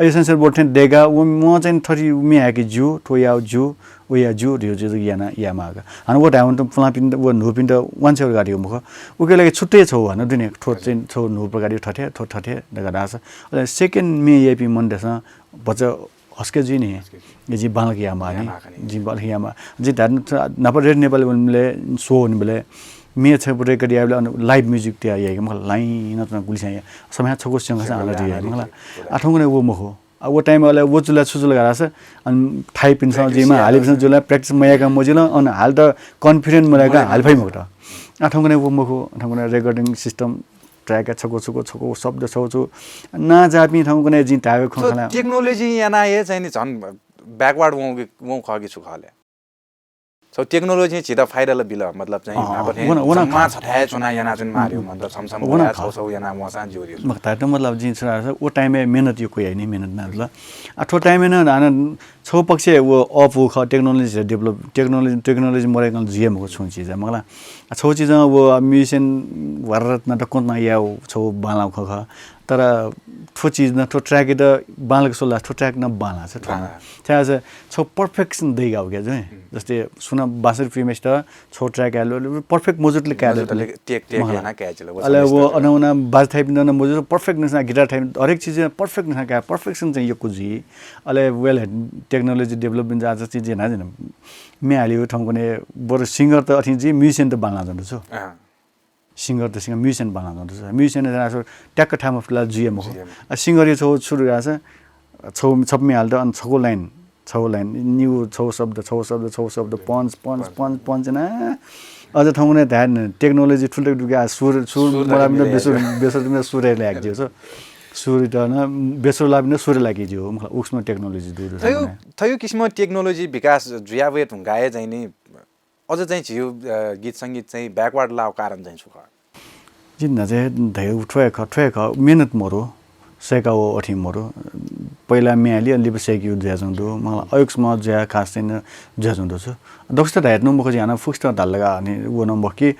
अयो censor board थें देगा, व म चाहिँ थथे म्ये हायेके ज्यू, थ्व याउ ज्यू, व या ज्यू, धियो ज्यू याना, यायेमाः का। हानं व धायेवं त पुलांपिन्त, व न्हूपिन्त वांछ्वये धकाः धइगु मखु। उके लागि छुट्टै छौ हानं दुने, थ्व चाहिँ छौ न्हू प्रकारया थथे, थ्व थथे धकाः धाःसा। अले second म्ये याइपिं मनूतय्सं भचा हसके जुइ नि। हसके जुइ। जिं बांलाक यायेमाः नि। यायेमाः का नि। जिं बांलाक यायेमाः। जिं धाये न्हापा रेडियो नेपालय् वनेबलय्, show वनेबलय्, म्ये छपु record याइबलय् अन live music तयार याइके मखु, लाइन नं गुलिस्यां या। समय छकू स्यंकाः हानं रिया, मखुला। आः थौंकन्हय् व मखु। आ, व time-य् अले व जुल छु जुल धाःसा, अन थाइपिन्सं practice जिमा यात। हालिपिन्सं जुल, practice मयाका मजिल, अन हाल त confident मलाका हाल फइ मखुत। आः थौंकन्हय् व मखु, आः थौंकन्हय् recording system, track छकू छकू छकू शब्द छौ छु। ना जापिं थौंकन्हय् जिं धायेगु खँ खला। Technology याना हे चाहिँ नि झन backward वं, वं खः कि छु खः ले? So technology झीत फाइदा ला बिल, मतलब चाहिँ अँ, न्हापा थें वन, वन जम्मा खा। छथाय् च्वना याना चाहिँ मार्यो, उम्। मतलब छम छम वन वया खा। छौ छौ याना वंसां ज्यू रे। मखु, धायेत मतलब जिं छु धाःसा व time-य् मेहनत यक्व याइ नि, मेहनत याना जुल। आ, थ्व time-य् नं हानं छौ पक्षय् व अःपु खः, technology develop, technology, technology मरय्कं जुइ मखु छुं चिज, मखुला। आ, छौ चिजं व musician भारत नं दक्वं नं याउ छौ बांलाउ खः खः। तर थ्व चिज नं, थ्व track त बांलाक स्वला, थ्व track नं बांला छ, थ्व नं। बांला। छाय् धाःसा छौ perfection दइगा हो क्या, जुइ। हम्म। जस्तै सुन बाँसुरी प्रेमीयात छौ track आय् ल्वःल्वः perfect मजुतले काय् मजुतले दत। टेक, टेक मखला। याना काय् जुल, अले वचन व स्पष्ट। अनौना बाजा थाइपिन्त नं मजुत perfect नसा, guitar थाइपिन्त हरेक चिज perfect नसा काय्, perfection चाहिँ यक्व जुइ। अले well technology development जाँच चिज याना जिन। म्ये हालिउ थौंकन्हय् बरु singer त अथि जुइ, musician त बांला जन दु छु। अँ। Singer त singer, musician बांला जन दु छु। Musician त आसो ट्याक्क थाय् मफुत ला जुइ मखु। जुइ मखु। आ, singer या छौ सुरु याःसा छौ छपु म्ये हाल त अन छकू line, छौ line, निउ छौ शब्द, छौ शब्द, छौ शब्द, punch, punch, punch, punch ना। अझ थौंकन्हय् धाय् न, technology थुल तक दुके आ सुर, सुर सुर तक मलापिन्त मिले बेसुर, याय्। बेसुर त सुर लाय् जिउ छु। सुर त न, बेसुर लापिन्त सुर लाय् जिउ, मखला उक्सम technology दु दु थौंकन्हय्। थयु, थयु किसिम technology विकास जुया वये धुंकाः हे चाहिँ नि अझ चाहिँ झिउ, अ, गीत संगीत चाहिँ backward लाव कारण चाहिँ छु खः? जिं न्हाचः धयागु थ्व हे खः, थ्व हे खः, मेहनत मरु, सय्का व अथि मरु। पहिला म्ये हाली, अले लिपा सय्किउ जुयाच्वं दु। मखला अयुक्सम जुया खास चाहिँ जुयाच्वं दु छु। दक्वसित धायेत नं मखु, जि हानं फुक्कसित धाल लगा अनि व नं मखु कि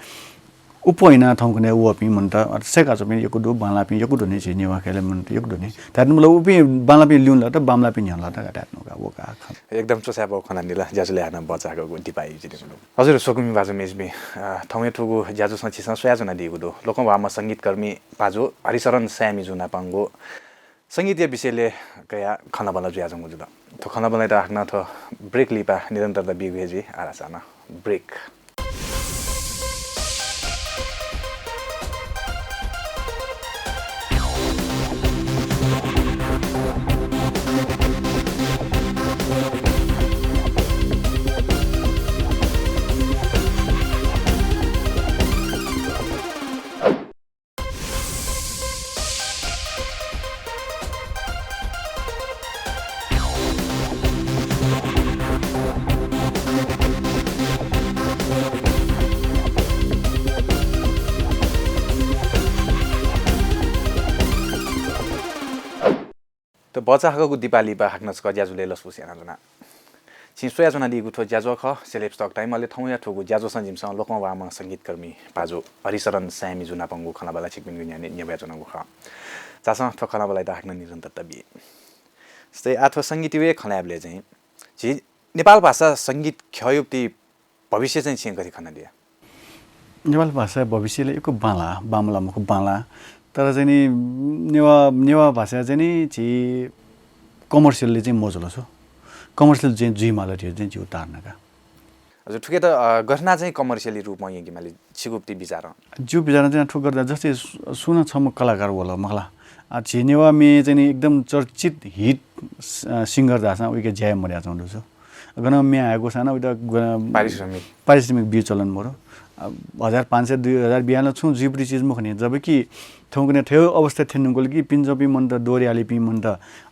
उप हिना थौंकन्हय् वःपिं मनूत, अ, सय्काच्वंपिं यक्व दु, बांलापिं यक्व दु नि, झी नेवाः खय्‌ला मनूत यक्व दु नि। धायेत नं मतलब उपिं बांलापिं ल्यून ला त, बांमलापिं न्ह्यःन ला त, धायेत नं का, व का खँ। एकदम च्वछाय् बौ खँ न्यनादिल, ज्याझ्वलय् हानं भचा हाकःगु दिपाया जिं न्यनागु दु। हजुर, स्वकुमि भाजु मेजु मि, अ, थौंया थुगु ज्याझ्वलय् छिसं स्वयाच्वनादीगु दु। लोकंह्वाःम्ह संगीतकर्मी भाजु हरिशरण साय्‌मिजु नापंगु संगीतया विषयलय् कयाः खँल्हाबल्हा जुयाच्वंगु जुल। थ्व खँल्हाबल्हायात हाकनं थ्व break लिपा निरन्तरता बीगु हे जुइ आराधना। Break। त भचा हाकःगु दिपाया लिपा हाकनं छकः ज्याझ्वलय् लसकुस यानाच्वना। छिं स्वयाच्वनादीगु थ्व ज्याझ्वः खः, Celebs Talk Time। अले थौंया थुगु ज्याझ्वलय् जिमिसं लोकंह्वाःम्ह संगीतकर्मी भाजु हरिशरण साय्‌मिजु नापंगु खँल्हाबल्हा छिकपिनिगु न्ह्यःने न्यंकयाच्वनागु खः। झासँ थ्व खँल्हाबल्हायात हाकनं निरन्तरता बी। जस्तै आः थ्व संगीतया खँ ल्हायेबलय् चाहिँ झी नेपाल भाषा संगीत ख्यःया भविष्य चाहिँ छिं गथे खनादिया? नेपाल भाषा भविष्यलय् यक्व बांला, बांमला मखु बांला। तर चाहिँ नि नेवाः, नेवाः भाषा चाहिँ नि झी commercially चाहिँ मजुल छु। Commercial चाहिँ जुइमाल धइगु चाहिँ जिगु धारणा का। हजुर, थुकियात, अ, गथे याना चाहिँ commercially रूपं यंकेमाली छिगु ति विचारं? जिगु विचारं चाहिँ थुकथं जस्तै सु-, सुं छम्ह कलाकार वल मखला। आ, झी नेवाः म्ये चाहिँ नि एकदम चर्चित hit, अ, singer धाःसां उइके ज्या हे मदयाच्वं दु छु। गनं म्ये हायेगु सां उइत ग-, पारिश्रमिक। पारिश्रमिक बी चलन मरु। आ, हजार पाँच सय, दुई हजार बियालं छुं जुइपुति चिज मखु नि। जबकि थौंकन्हय् थ्व अवस्था थ्यनेधुंकल कि पिने च्वंपिं मनूत, दोहोरे हालीपिं मनूत,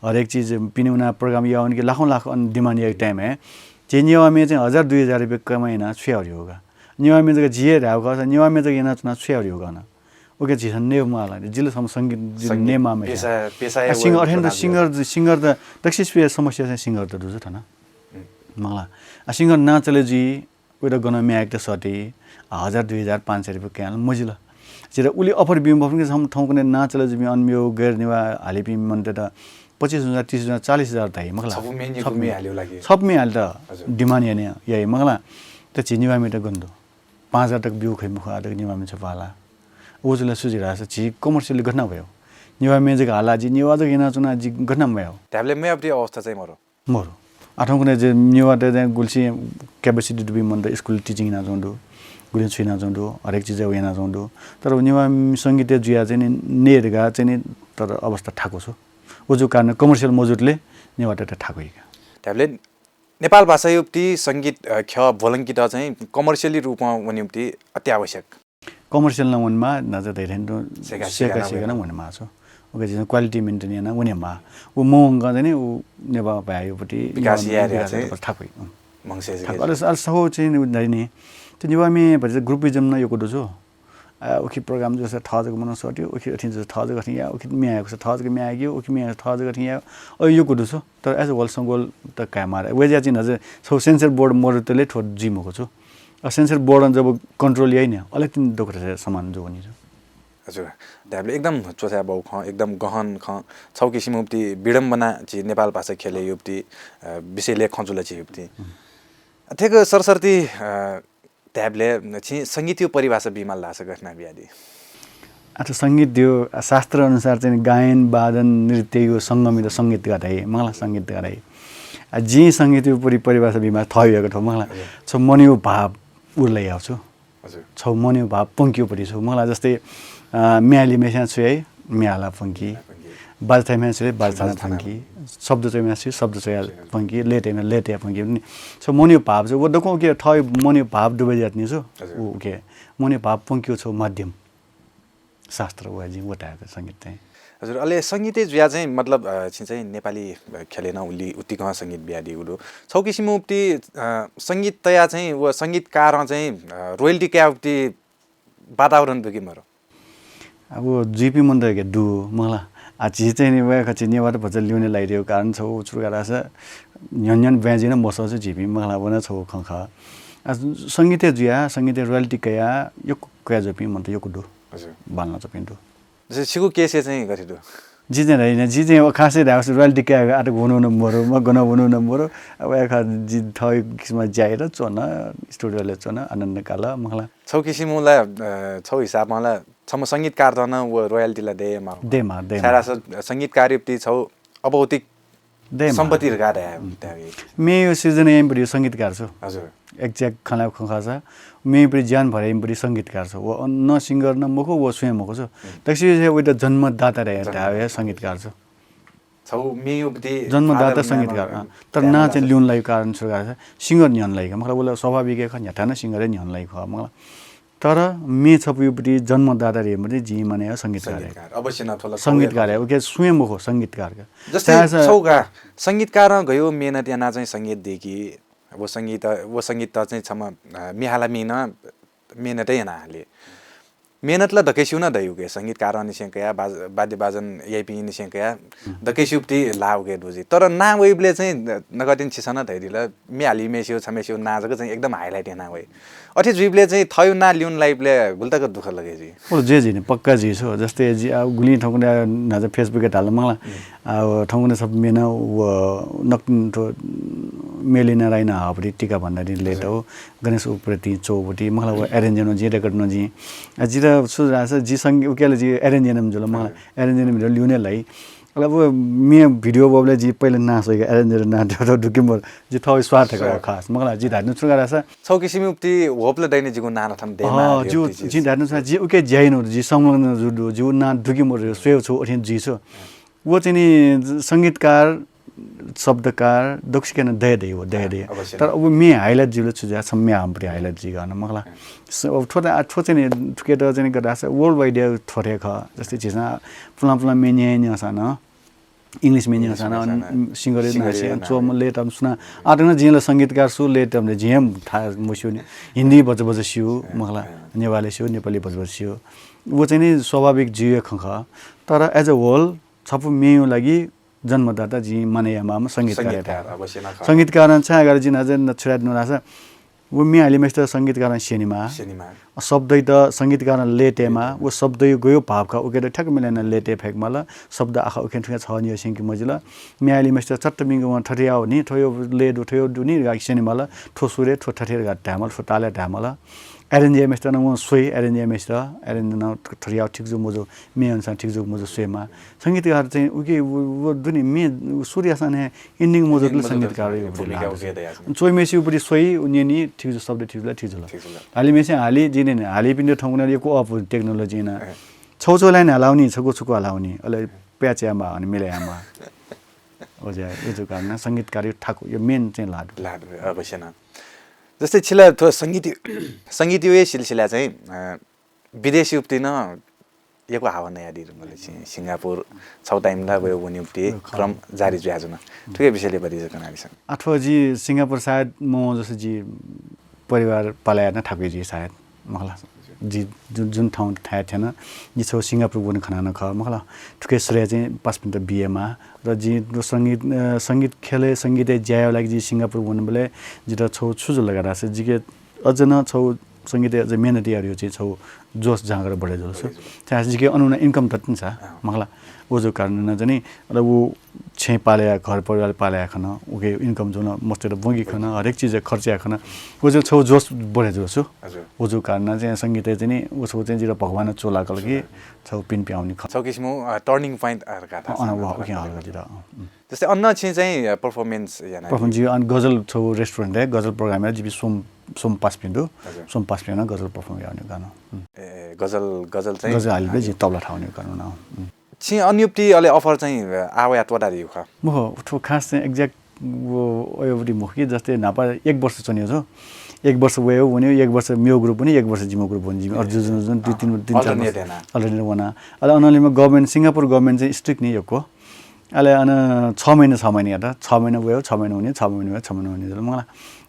हरेक चिज पिने वनाः program याः वनी कि लाखौं लाख अन demand याइगु time हे झी नेवाः म्ये चाहिँ हजार दुई हजार रुपियाँ कमाइ यानाः छु याये धइगु का। नेवाः म्ये जक जि हे धायेगु खःसा नेवाः म्ये जक यानाच्वनाः छु याये धइगु का न। उके झीसं नयेमाल, जिल छम्ह संगीत जिल संगीत नयेमाःम्ह पेसा, पेसा आ, हे singer, व अथें त जुल। Singer, singer त दक्वसिबय् समस्या चाहिँ singer त दु छु थन। हम्म। मखला। आ, singer नां चले जुइ, उइत गनं म्ये हायेकेत सःती, आ, हजार, दुई हजार, पाँच सय रुपियाँ कायेमाल मजिल। झीत उलि offer बीम्ह मफुत कि थौं-, थौंकन्हय् नां चले जुइपिं अन मेगु गैर नेवाः हालीपिं मनूतय्त पच्चिस हजार, तीस हजार, चालिस हजार धाइ, मखला। छपु म्ये, निपु छपु म्ये म्ये। हालेगु लागि। छपु म्ये हालेत हजुर। Demand याना, याइ, मखला। त झी नेवाः म्येत गन दु। पाँच हजार तक ब्यू खइ मखु, आः तक नेवाः म्ये छपु हाला। उ जुल ला सु जुइ धाःसा झी commercially गथे याना वयेगु। नेवाः म्ये जक हाला, जि नेवाः जक यानाच्वना, जि गथे याना वयेगु। धायेबलय् मयाःगु अवस्था चाहिँ मरु। मरु। आः थौंकन्हय् चाहिँ नेवाःत चाहिँ गुलिसिं capacity दुपिं मनूत school teaching यानाच्वं दु, गुलिं छु यानाच्वं दु, हरेक चिज यानाच्वं दु। तर नेवाः संगीत जुया चाहिँ नि नये धकाः चाहिँ नि तर अवस्था थाकु छु। उ जूगु कारण commercial मजुतले नेवाःत थाकुइ का। धायेबलय् नेपाल भाषाया उपति संगीत, अ, ख्यः ब्वलंकेत चाहिँ commercially रूपं वनेगु उपति अत्यावश्यक। Commercial नं वनेमाः, न्हाचः धयाथें तुं सय्का सय्का सिका नं सिका नं वनेमाः। वनेमाः छु। उके झीसं quality maintain यानाः वनेमाः। उ मवंकं चाहिँ नि उ नेवाः भाय्‌या उपति विकास नेवाः याये विकास चाहिँ यायेत थाकुइ। अँ। मंसे थाकु। अले, अले सखु चाहिँ नि धाइ नि। त नेवाः म्ये भचा groupism नं यक्व दु छु। आ, उखे program जूसा थः जक मनू सःतिउ, उखे अथें जूसा थः जक अथें याउ, उखे म्ये हायेगु सा थः जक म्ये हायेगु, उखे म्ये हायेगु सा थः जक अथें याउ। अ, यक्व दु छु। तर as a whole संगोल त कायेमाः। वय्‌जुया चाहिँ न्हाचः छौ censor board मरुतले थ्व जुइ मखु छु। अ, censor board जब control याइ नि, अले तिनि दक्वसित समान जुइ वनी छु। हजुर, धायेबलय् एकदम च्वछाय् बौ खँ, एकदम गहन खँ, छौ किसिमं उपति विडम्बना झी नेपाल भाषा ख्यलय् उपति, अ, विषय लय् खँ जुल झी उपति। अ, थेक सरसर्ती, अ, धायेबलय् छिं संगीतया परिभाषा बीमाल धाःसा गथे याना बियादी? अच्छा, संगीतया, अ, शास्त्र अनुसार चाहिँ गायन, वादन, नृत्यया संगमयात संगीत धकाः धाइ, मखुला, संगीत धकाः धाइ। अ, जिं संगीतया परि-, परिभाषा बीमाल थःगु याक थ्व, मखुला। हजुर। छौ मनया भाव उलय् याउ छु। हजुर। छौ मनया भाव प्वंकेगु पति छु, मखुला, जस्तै, अ, म्ये हालीम्हेस्यां छु याइ, म्ये हालाः प्वंकी। प्वंकी। बाजा थाइम्हेस्यां छु याइ, बाजा थानाः प्वंकी। शब्द च्वइम्हेस्यां छु याइ, शब्द च्वयाः प्वंकी। लय् तइम्हेस्यां लय् तयाः प्वंकी। छौ मनया भाव छु, व दक्वं उके थःगु मनया भाव दुबे जुयाच्वनी छु। हजुर। उ उके मनया भाव प्वंकेगु छौ माध्यम। शास्त्र व जिं व धायेगु संगीत चाहिँ। हजुर, अले संगीतय् जुयाः चाहिँ मतलब, अ, छिं चाहिँ नेपाली, अ, ख्यलय् नं उलि उत्तिकं संगीत बियादीगु दु। छौ किसिमं उपति, अ, संगीत तयाः चाहिँ व संगीतकारं चाहिँ, अ, royalty कायेगु उपति वातावरण दु कि मरु? अब जुइपिं मनूतय्‌के दु, मखुला। आ, झी चाहिँ नि वय्‌कः झी नेवाःत भचा ल्यूने लाइदीगु कारण छौ छु धकाः धाःसा न्ह्यःने न्ह्यःने ब्वाँय् जुइ नं मसः छु झीपिं, मखुला, व नं छौ खँ खः। आ, संगीतय् जुयाः, संगीतय् royalty कयाः यक्व कयाः जुइपिं मनूत यक्व दु। हजुर। बांलाः च्वंपिं दु। जस्तै छिगु case-य् चाहिँ गथे दु? जि चाहिँ धाइ नि, जि चाहिँ व खासै धाःसा royalty कायेगु आःतक वनु नं मरु, म गनं वनु नं मरु। अब वय्‌कः जि थःगु किसिमं ज्या यात, च्वन, studio-लय् च्वन, आनन्द काल, मखुला। छौ किसिमं ला, अ, छौ हिसाबं ला छम्ह संगीतकारत नं व royalty ला दयेमाः। दयेमाः, दयेमाः। छाय्‌धाःसा संगीतकारया उपति छौ अभौतिक दयेमाः। सम्पत्ति धकाः धाये, धाये। म्येया सिर्जना याइम्ह उपति संगीतकार छु। हजुर। Exact खँ ल्हायेगु खँ खःसा, म्येया उपति ज्यान भरे याइम्ह उपति संगीतकार छु। व न singer नं मखु, व सुं हे मखु छु। दक्वसिबय् वयात जन्मदाता धया, जन्मदाता। धाये संगीतकार छु। छौ म्येया उपति जन्मदाता आदर संगीतकार, माया अँ। तर नां चाहिँ ल्यूने लाइगु कारण छु धकाः धाःसा singer न्ह्यःने लाइगु, मखुला, व ला स्वाभाविक हे खः, न्ह्याथाय् नं singer हे न्ह्यःने लाइगु खः, मखुला। तर म्ये छपुया उपति जन्मदाता धइम्ह उपति जिं माने याये संगीतकार हे। संगीतकार, अवश्य नं थ्व ला संगीतकार हे, उके सुं हे मखु संगीतकार का। जस्तै छौ का, संगीतकारं गय् मेहनत यानाः चाहिँ संगीत दय्‌की, व संगीत, व संगीत चाहिँ छम्ह, अ, म्ये हालामिं नं मेहनत हे याना हली। मेहनत ला दक्वसिबय् नं दइ उके, संगीतकारंनिसें कयाः, बाज-, वाद्य वादन याइपिंनिसें कयाः, हम्म। दक्वसिबय् उपति ला उके दु जुइ। तर नां वइबलय् चाहिँ न-, नकतिनि छिसं नं धयादिल, म्ये हालीम्हेसिगु छम्हेसिगु नां जक चाहिँ एकदम highlight याना वइ। अथे जुइबलय् चाहिँ थःगु नां ल्यूने लाइबलय् गुलि तक दुःख लगे जुइ? व ला जुइ जुइ नि, पक्का जुइ छु। जस्तै जि, आ, गुलिं थौंकन्हय् न्हाचः Facebook-य् धाल मखुला। हम्म। आ, व थौंकन्हय् छपु म्ये नं व नक-, थ्व मेलिना राइना हःपुति टीका भण्डारी लय् तःगु, गणेश उप्रेतीं च्वःपुति, मखुला, व arrange यानागु जिं, record यानागु जिं। आ, जितः छु धाःसा जि संगीत उके ला जि arrange यानाम्ह जुल, मखुला। हजुर। Arrange यानाम्ह जुल, ल्यूने लाइ। अले व म्ये video वःबलय् जि पहिले नां स्वइगु, arranger नां द्यःतः दुगे मरु, जि थःगु स्वार्थ का व स्वार्थ। खास, मखुला, जि धायेधुन छु धकाः धाःसा। छौ किसिमं उपति होप ला दइ नि जिगु नां नं थन दयेमाः अँ, धइगु जिउ, उपति जि धायेधुन छु, जि उके ज्या यानागु दु, जि संलग्न जू दु, जिउ नां दुगे मरु, स्वयेगु छु, अथे जुइ छु। व चाहिँ नि संगीतकार, शब्दकार, दक्वसिके नं दये दइ व, दये दइ। अवश्य। तर अब म्ये highlight जुइबलय् छु जुइ, छम्ह म्ये हाःम्ह उपति highlight जुइगु नं, मखुला। स-, अब थ्व त, आ, थ्व चाहिँ नि, थुकेत चाहिँ नि गथे धाःसा world wide थ्व थें खः। जस्तै झीसं पुलां पुलां म्ये न्यं न्यंसां नं, English म्ये न्यंसां नं, singer हे नासें, च्वःम्ह लय् तःम्ह सुनां। आः तक नं जिं ला संगीतकार सु, लय् तःम्ह जिं हे थाय् मस्यू नि। हिन्दी भचा भचा स्यू, मखुला, अँ। नेपाली स्यू, नेपाली भचा भचा स्यू। व चाहिँ नि स्वाभाविक जुइगु खँ खः। तर as a whole छपु म्येया लागि जन्मदाता जिं माने यायेमाःम्ह संगीतकार हे संगीतकार, धाये। अवश्य नं खः। संगीतकारं छाय् याकाः जिं न्हाचः न-, छु धयाथें धाःसा, व म्ये हालीम्हेसित संगीतकारं स्यनेमाः। स्यनेमाः। शब्दयात संगीतकारं लय् तयेमाः। व शब्दया गय् भाव खः, उकेत ठ्याक्क मिले यानाः लय् तये फय्केमाल। शब्द आखः उखें थुखें छगः निगः स्यंके मजिल। म्ये हालीम्हेसित चट्ट मिंक वं थथे याः नि, थ्व लय् दु, थ्व दु नि धकाः स्यनेमाल। थ्व सुरय्, थ्व थथे धकाः धायेमाल, थ्व तालय् धायेमाल। Arrange याइम्हेसित नं वं स्वइ, arrange याइम्हेसित, arrange नं थथे याः, ठीक जू मजू, म्ये अनुसार ठीक जू मजू स्वयेमाः। संगीतकार चाहिँ उके व, व दु नि, म्ये सुरु याःसां हे ending मजूतले संगीतकारया भूमिका उके दयाच्वनी। च्वइम्हेसिया उपति स्वइ, व न्यनी, ठीक जू, शब्द ठीक जू ला, ठीक जू ला। ठीक जू ला। हालीम्हेसिं हाली, जिं न्यनी, हालीपिन्त थौंकन्हय् यक्व अःपु technology याना। अँ। छौ छौ line हालावनी, छकू छकू हालावनी, अले प्याच यायेमाः, अनि मिले यायेमाः। अज्याःगु कारण संगीतकारया थाकु, यो main चाहिँ ला दु। ला दु, अवश्य नं। जस्तै छिला थ्व संगीत, संगीतया सिलसिला चाहिँ, अ, विदेशी उपति नं यक्व हावा नयादी धुंकल। सि-, सिंगापुर छौ time ला वये वने उपति क्रम जारी जुयाच्वन। थुके विषयलय् बढी जक कनादिसँ। अथवा जि सिंगापुर सायद मवं जूसा जि परिवार पालय् याना थाकुइ जुइ सायद, मखुला। जि जु-, जुन ठाउँ थाय् थ्यन, जि छौ सिंगापुर वने खनाः नं खः, मखुला। थुके श्रेय चाहिँ पासापिन्त बियेमाः। र जि संगीत, अ, संगीत ख्यलय्, संगीतय् ज्या यायेगु लागि जि सिंगापुर वनेबलय् जितः छौ छु जुल धाःसा, जिके अझ नं छौ संगीतय् अझ मेहनत यायेगु चाहिँ छगू जोश जाँगर बढे जुल छु। बढे जुल। छाय् धाःसा जिके अन नं income दत नि सा, अँ। मखला। व जूगु कारणं नं चाहिँ नि, अले व छेँ पाले याये, घर परिवार पाले याये खन, उके income जुन मस्त त ब्वंकी खन, हरेक चिज खर्च याये खन, व चाहिँ छगू जोश बढे जुल छु। हजुर। व जूगु कारणं चाहिँ संगीतय् चाहिँ नि, व छगू चाहिँ जितः भगवानं चूलाकल कि छगू पिने पिहां वनी खः। छगू किसिमं, अ, turning point, अ, का अँ, अन व, उकिं हल जितः, अँ, उम्। जस्तै अन छिं चाहिँ, अ, performance याना performance जिं अन गजल छगू restaurant-य् गजल program याना जिपिं स्वम्ह, स्वम्ह पासापिं दु। हजुर। स्वम्ह पासापिं याना गजल perform याना वनेगु का नं। उम्। ए, गजल, गजल चाहिँ गजल हालिबलय् जिं तबला थाः वनेगु का नं। उम्। छिं अन युप्ति अले offer चाहिँ, अ, आः वयाः त्वःतादीगु खः? मखु, थ्व खास चाहिँ exact व अय्‌बलय् मखु कि, जस्तै न्हापा एक वर्ष च्वनेगु छु। एक वर्ष वय्‌गु वनेगु, एक वर्ष मेगु group वनी, एक वर्ष जिमिगु group वनी, जिमि अ, अझ जुन जुन जुन दुई तीन, तीन चार alternate वर्ष याना। Alternate वना। अले अनंलिम्ह government, Singapore government चाहिँ strict नि यक्व। अले अन छ महिना, छ महिना यात, छ महिना वय्‌गु, छ महिना वनी, छ महिना वय्‌गु, छ महिना वनी जुल मखला।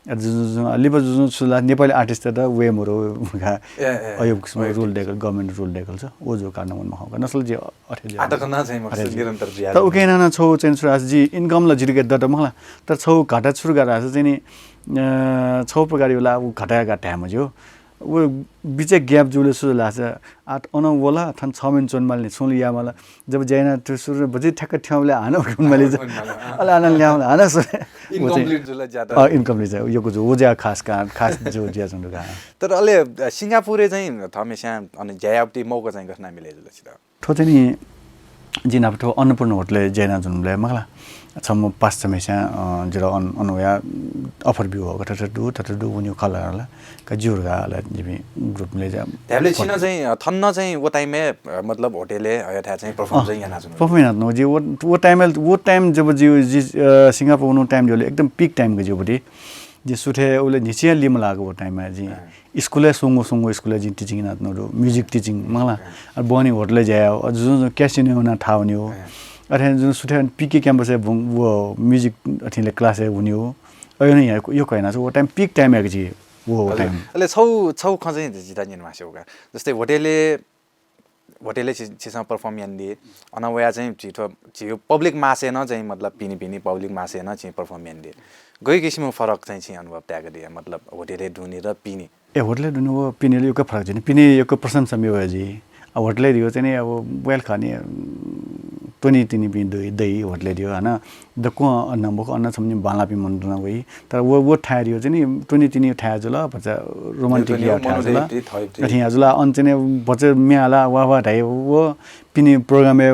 अ, जुन जुन, जुन, लिपा जुन जुन छु ला नेपाली artist-यात वये मरु का। ए, ए, अय्‌बलय् किसिम अय्‌बलय् rule दय्‌कल, government rule दय्‌कल छु। व जूगु कारणं वन मखु का। नसलय् जि अथे जुया। आः तक नं चाहिँ मखु अथे जि निरन्तर जुया। त उकिं याना नं छगू चाहिँ छु धाःसा जि income ला जितः दत मखला। तर छगू घाटा छु का धाःसा चाहिँ नि, अ, छगू प्रकारया ला व घाटा का धाये मज्यू। व बिचय् gap जूबलय् छु जुल धाःसा, आः अन वल, थन छ महिना च्वनेमाल नि, छुं ला यायेमाल। जब ज्या याना थ्व सुरु भति ठ्याक्क थ्यंबलय् हानं उखे वनेमाली। हानं उखे वनेमाली, अँ। अले हानं ल्याहां वल, हानं सुरु। Incomplete जुल ज्या त। अ, incomplete जुल। यक्व जू, व ज्या खास का, खास जू ज्या च्वंगु का। तर अले, अ, सिंगापुरय् चाहिँ थःम्हेस्यां अन ज्या यायेगु मौका चाहिँ गथे याना मिले जुल छितः? थ्व चाहिँ नि, जिं न्हापा थ्व अन्नपूर्ण होटलय् ज्या याना च्वनेबलय् मखला। छम्ह पासापिं छम्हेस्यां, अ, जितः अन, अन वयाः offer ब्यूगु, थथे थथे दु, थथे थथे दु, वनेगु खः ला, का ज्यू धकाः ला जिपिं group मिले ज्या। धायेबलय् छिं नं चाहिँ, अ, थन नं चाहिँ व time-य्, अ, मतलब होटलय्, अ, अथे चाहिँ perform अँ, चाहिँ याना च्वनेगु। Perform याना च्वनेगु। जि व, व time-य्, व time जब जि, जि, अ, सिंगापुर वनेगु time जुल, एकदम peak time का जि व बलय्। जि सुथय् उबलय् न्हिच्छि हे लिमलाःगु व time-य् जि। अँ। स्कुलय् स्वंगु, स्वंगु स्कुलय् जिं teaching यानाच्वनागु दु, music teaching मखला। अ, बहनी होटलय् ज्या यायेगु, अ, जुन जुन casting याना थाः वनेगु। अथे जुन सुथय् PK campus-य् बुं, व music अथें class-य् वनेगु। अय् नं यक्व, यक्व यानाच्वना। व time peak time-य् का जि, व, व हजुर। Time। अले छगू, छगू खँ चाहिँ जितः न्यने मास्ति वः का। जस्तै होटलय्, होटलय् छि, छिसं perform यानादी। अन वयाः चाहिँ झी थ्व, झी public mass-य् नं चाहिँ मतलब पिने, पिने public mass-य् नं छिं perform यानादी। गय् किसिमं फरक चाहिँ छिं अनुभव ताय्‌कादी, मतलब होटलय् दुने र पिने? ए, होटलय् दुने व पिने ला यक्व फरक जुइ नि, पिने यक्व प्रशंसा मेवय् जुइ। अ, होटलय् धइगु चाहिँ नि अब well खः नि, उम्, त्वने तिनिपिं दइ, दइ होटलय् धइगु, हानं दक्वं अन मखु, अन छम्ह बांलाःपिं मनूत नं वइ। तर व, व थाय् धइगु चाहिँ नि त्वने तिनि थाय् जुल, भचा romantic या थाय् जुल। अथे या जुल, अन चाहिँ नि भचा म्ये हालाः वाह वाह धाइ, व पिने program-य्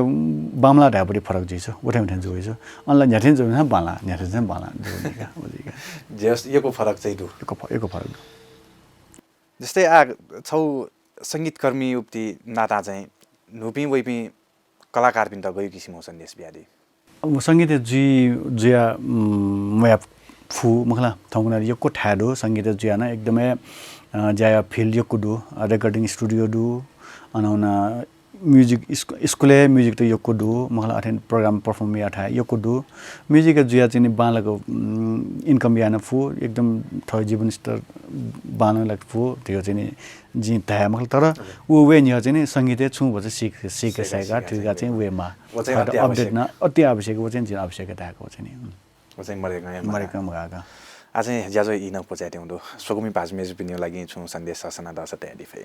बांमलाः धायेपट्टि फरक जुइ छु, उथें उथें जुइ छु। अन ला न्ह्याथें जुइ छु बांलाः, न्ह्याथें जुइ बांलाः, जुइ का, बुझी का। जे होस्, यक्व फरक चाहिँ दु। यक्व फ-, यक्व फरक दु। जस्तै आः छगू संगीतकर्मी उपति नातां चाहिँ न्हूपिं वइपिं कलाकारपिन्त गय् किसिमं सन्देश बियादी? अब संगीत जुइ, जुया, उम्, मया फु मखला, थौंकन्हय् यक्व थाय् दु, संगीत जुया नं एकदमै, अ, ज्या याये field यक्व दु, अ, recording studio दु, अन, अन music स्कु-, स्कुलय् music त यक्व दु, मखला अथें program perform याये थाय् यक्व दु। Music जुया चाहिँ नि बांलाक, उम्, income याये नं फु, एकदम थः जीवन स्तर बांलाक फु, धइगु चाहिँ नि जिं धाये मखला, तर हजुर। व वये न्ह्यः चाहिँ नि संगीतय् छुं भचा सीक, सीक, सीक, साय्‌का, सीक, थुइका चाहिँ वये माः। व चाहिँ अति update आवश्यक। नं, अति आवश्यक, व चाहिँ जिं आवश्यक धायेगु व चाहिँ नि। उम्। व चाहिँ मदय्‌कं हे मगाः। मदय्‌कं मगाः का। आः चाहिँ ज्याझ्वः ई नं क्वचायेत्यंगु दु। स्वकुमि भाजु मय्‌जुपिनिगु लागि छुं सन्देश सःसना दःसा तयादी फइ।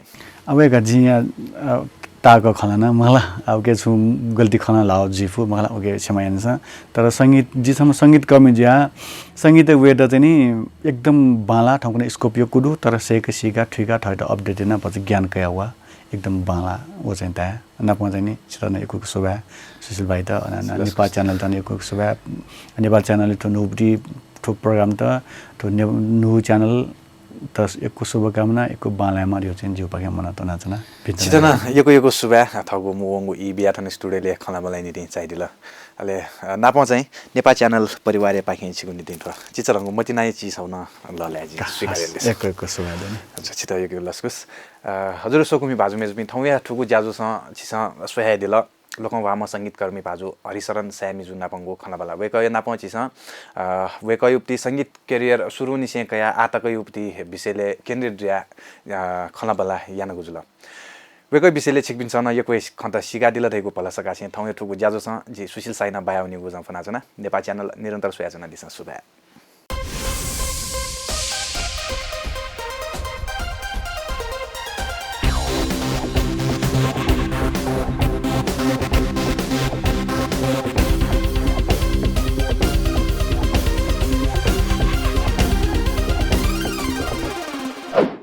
अब हे का जिं या, अ, ताःक खँ ल्हाना मखला, अब के छुं गल्ती खँ ल्हाना लाः जुइ फु मखला, उके क्षमा यानादिसँ। तर संगीत, जि छम्ह संगीतकर्मी जुया, संगीत वयेत चाहिँ नि एकदम बांलाः, थौंकन्हय् scope यक्व दु, तर सय्‌का सीका थुइका थःत update याना भचा ज्ञान कया वा, एकदम बांलाः, व चाहिँ ताये। नापं चाहिँ नि छित नं यक्व यक्व सुभाय्, सुशील भाइत, अन, अन, सुभाय्, नेपाल सुभाय्। Channel त नं यक्व यक्व सुभाय्। नेपाल Channel थ्व न्हूपति थ्व program त, थ्व ने-, न्हू channel त यक्व शुभकामना, यक्व बांलायेमा धइगु चाहिँ जिगु पाखें मनं त्वनाच्वना। छित नं यक्व यक्व सुभाय्, थःगु मू वंगु ई बियाः थन studio-लय् खँल्हाबल्हाया निंतिं झायादिल। अले, अ, नापं चाहिँ नेपाल Channel परिवारया पाखें छिगु निंतिं थ्व चिचधंगु मतिनाया चिज छगू नं लःल्हाये जिं स्वीकार यानादिसँ। यक्व यक्व सुभाय् दनि। अच्छा, छित यक्व यक्व लसकुस। अ, हजुर स्वकुमि भाजु मय्‌जुपिं, थौंया थुगु ज्याझ्वलय् छिसं स्वयादिल। लोकंह्वाःम्ह संगीतकर्मी भाजु हरिशरण साय्‌मिजु नापंगु खँल्हाबल्हा। वय्‌कःया नापं झीसं, अ, वय्‌कःया उपति संगीत career सुरुनिसें कयाः आः तकया उपति विषयलय् केन्द्रित जुयाः, अ, खँल्हाबल्हा यानागु जुल। वय्‌कःया विषयलय् छिकपिन्सं नं यक्व हे खँत सीकादिल धइगु भलसा कासें थौंया थुगु ज्याझ्वलय् जि सुशील साइनं बाया वनीगु जं फ्वनाच्वना। नेपाल Channel निरन्तर स्वयाच्वनादिसँ। सुभाय्।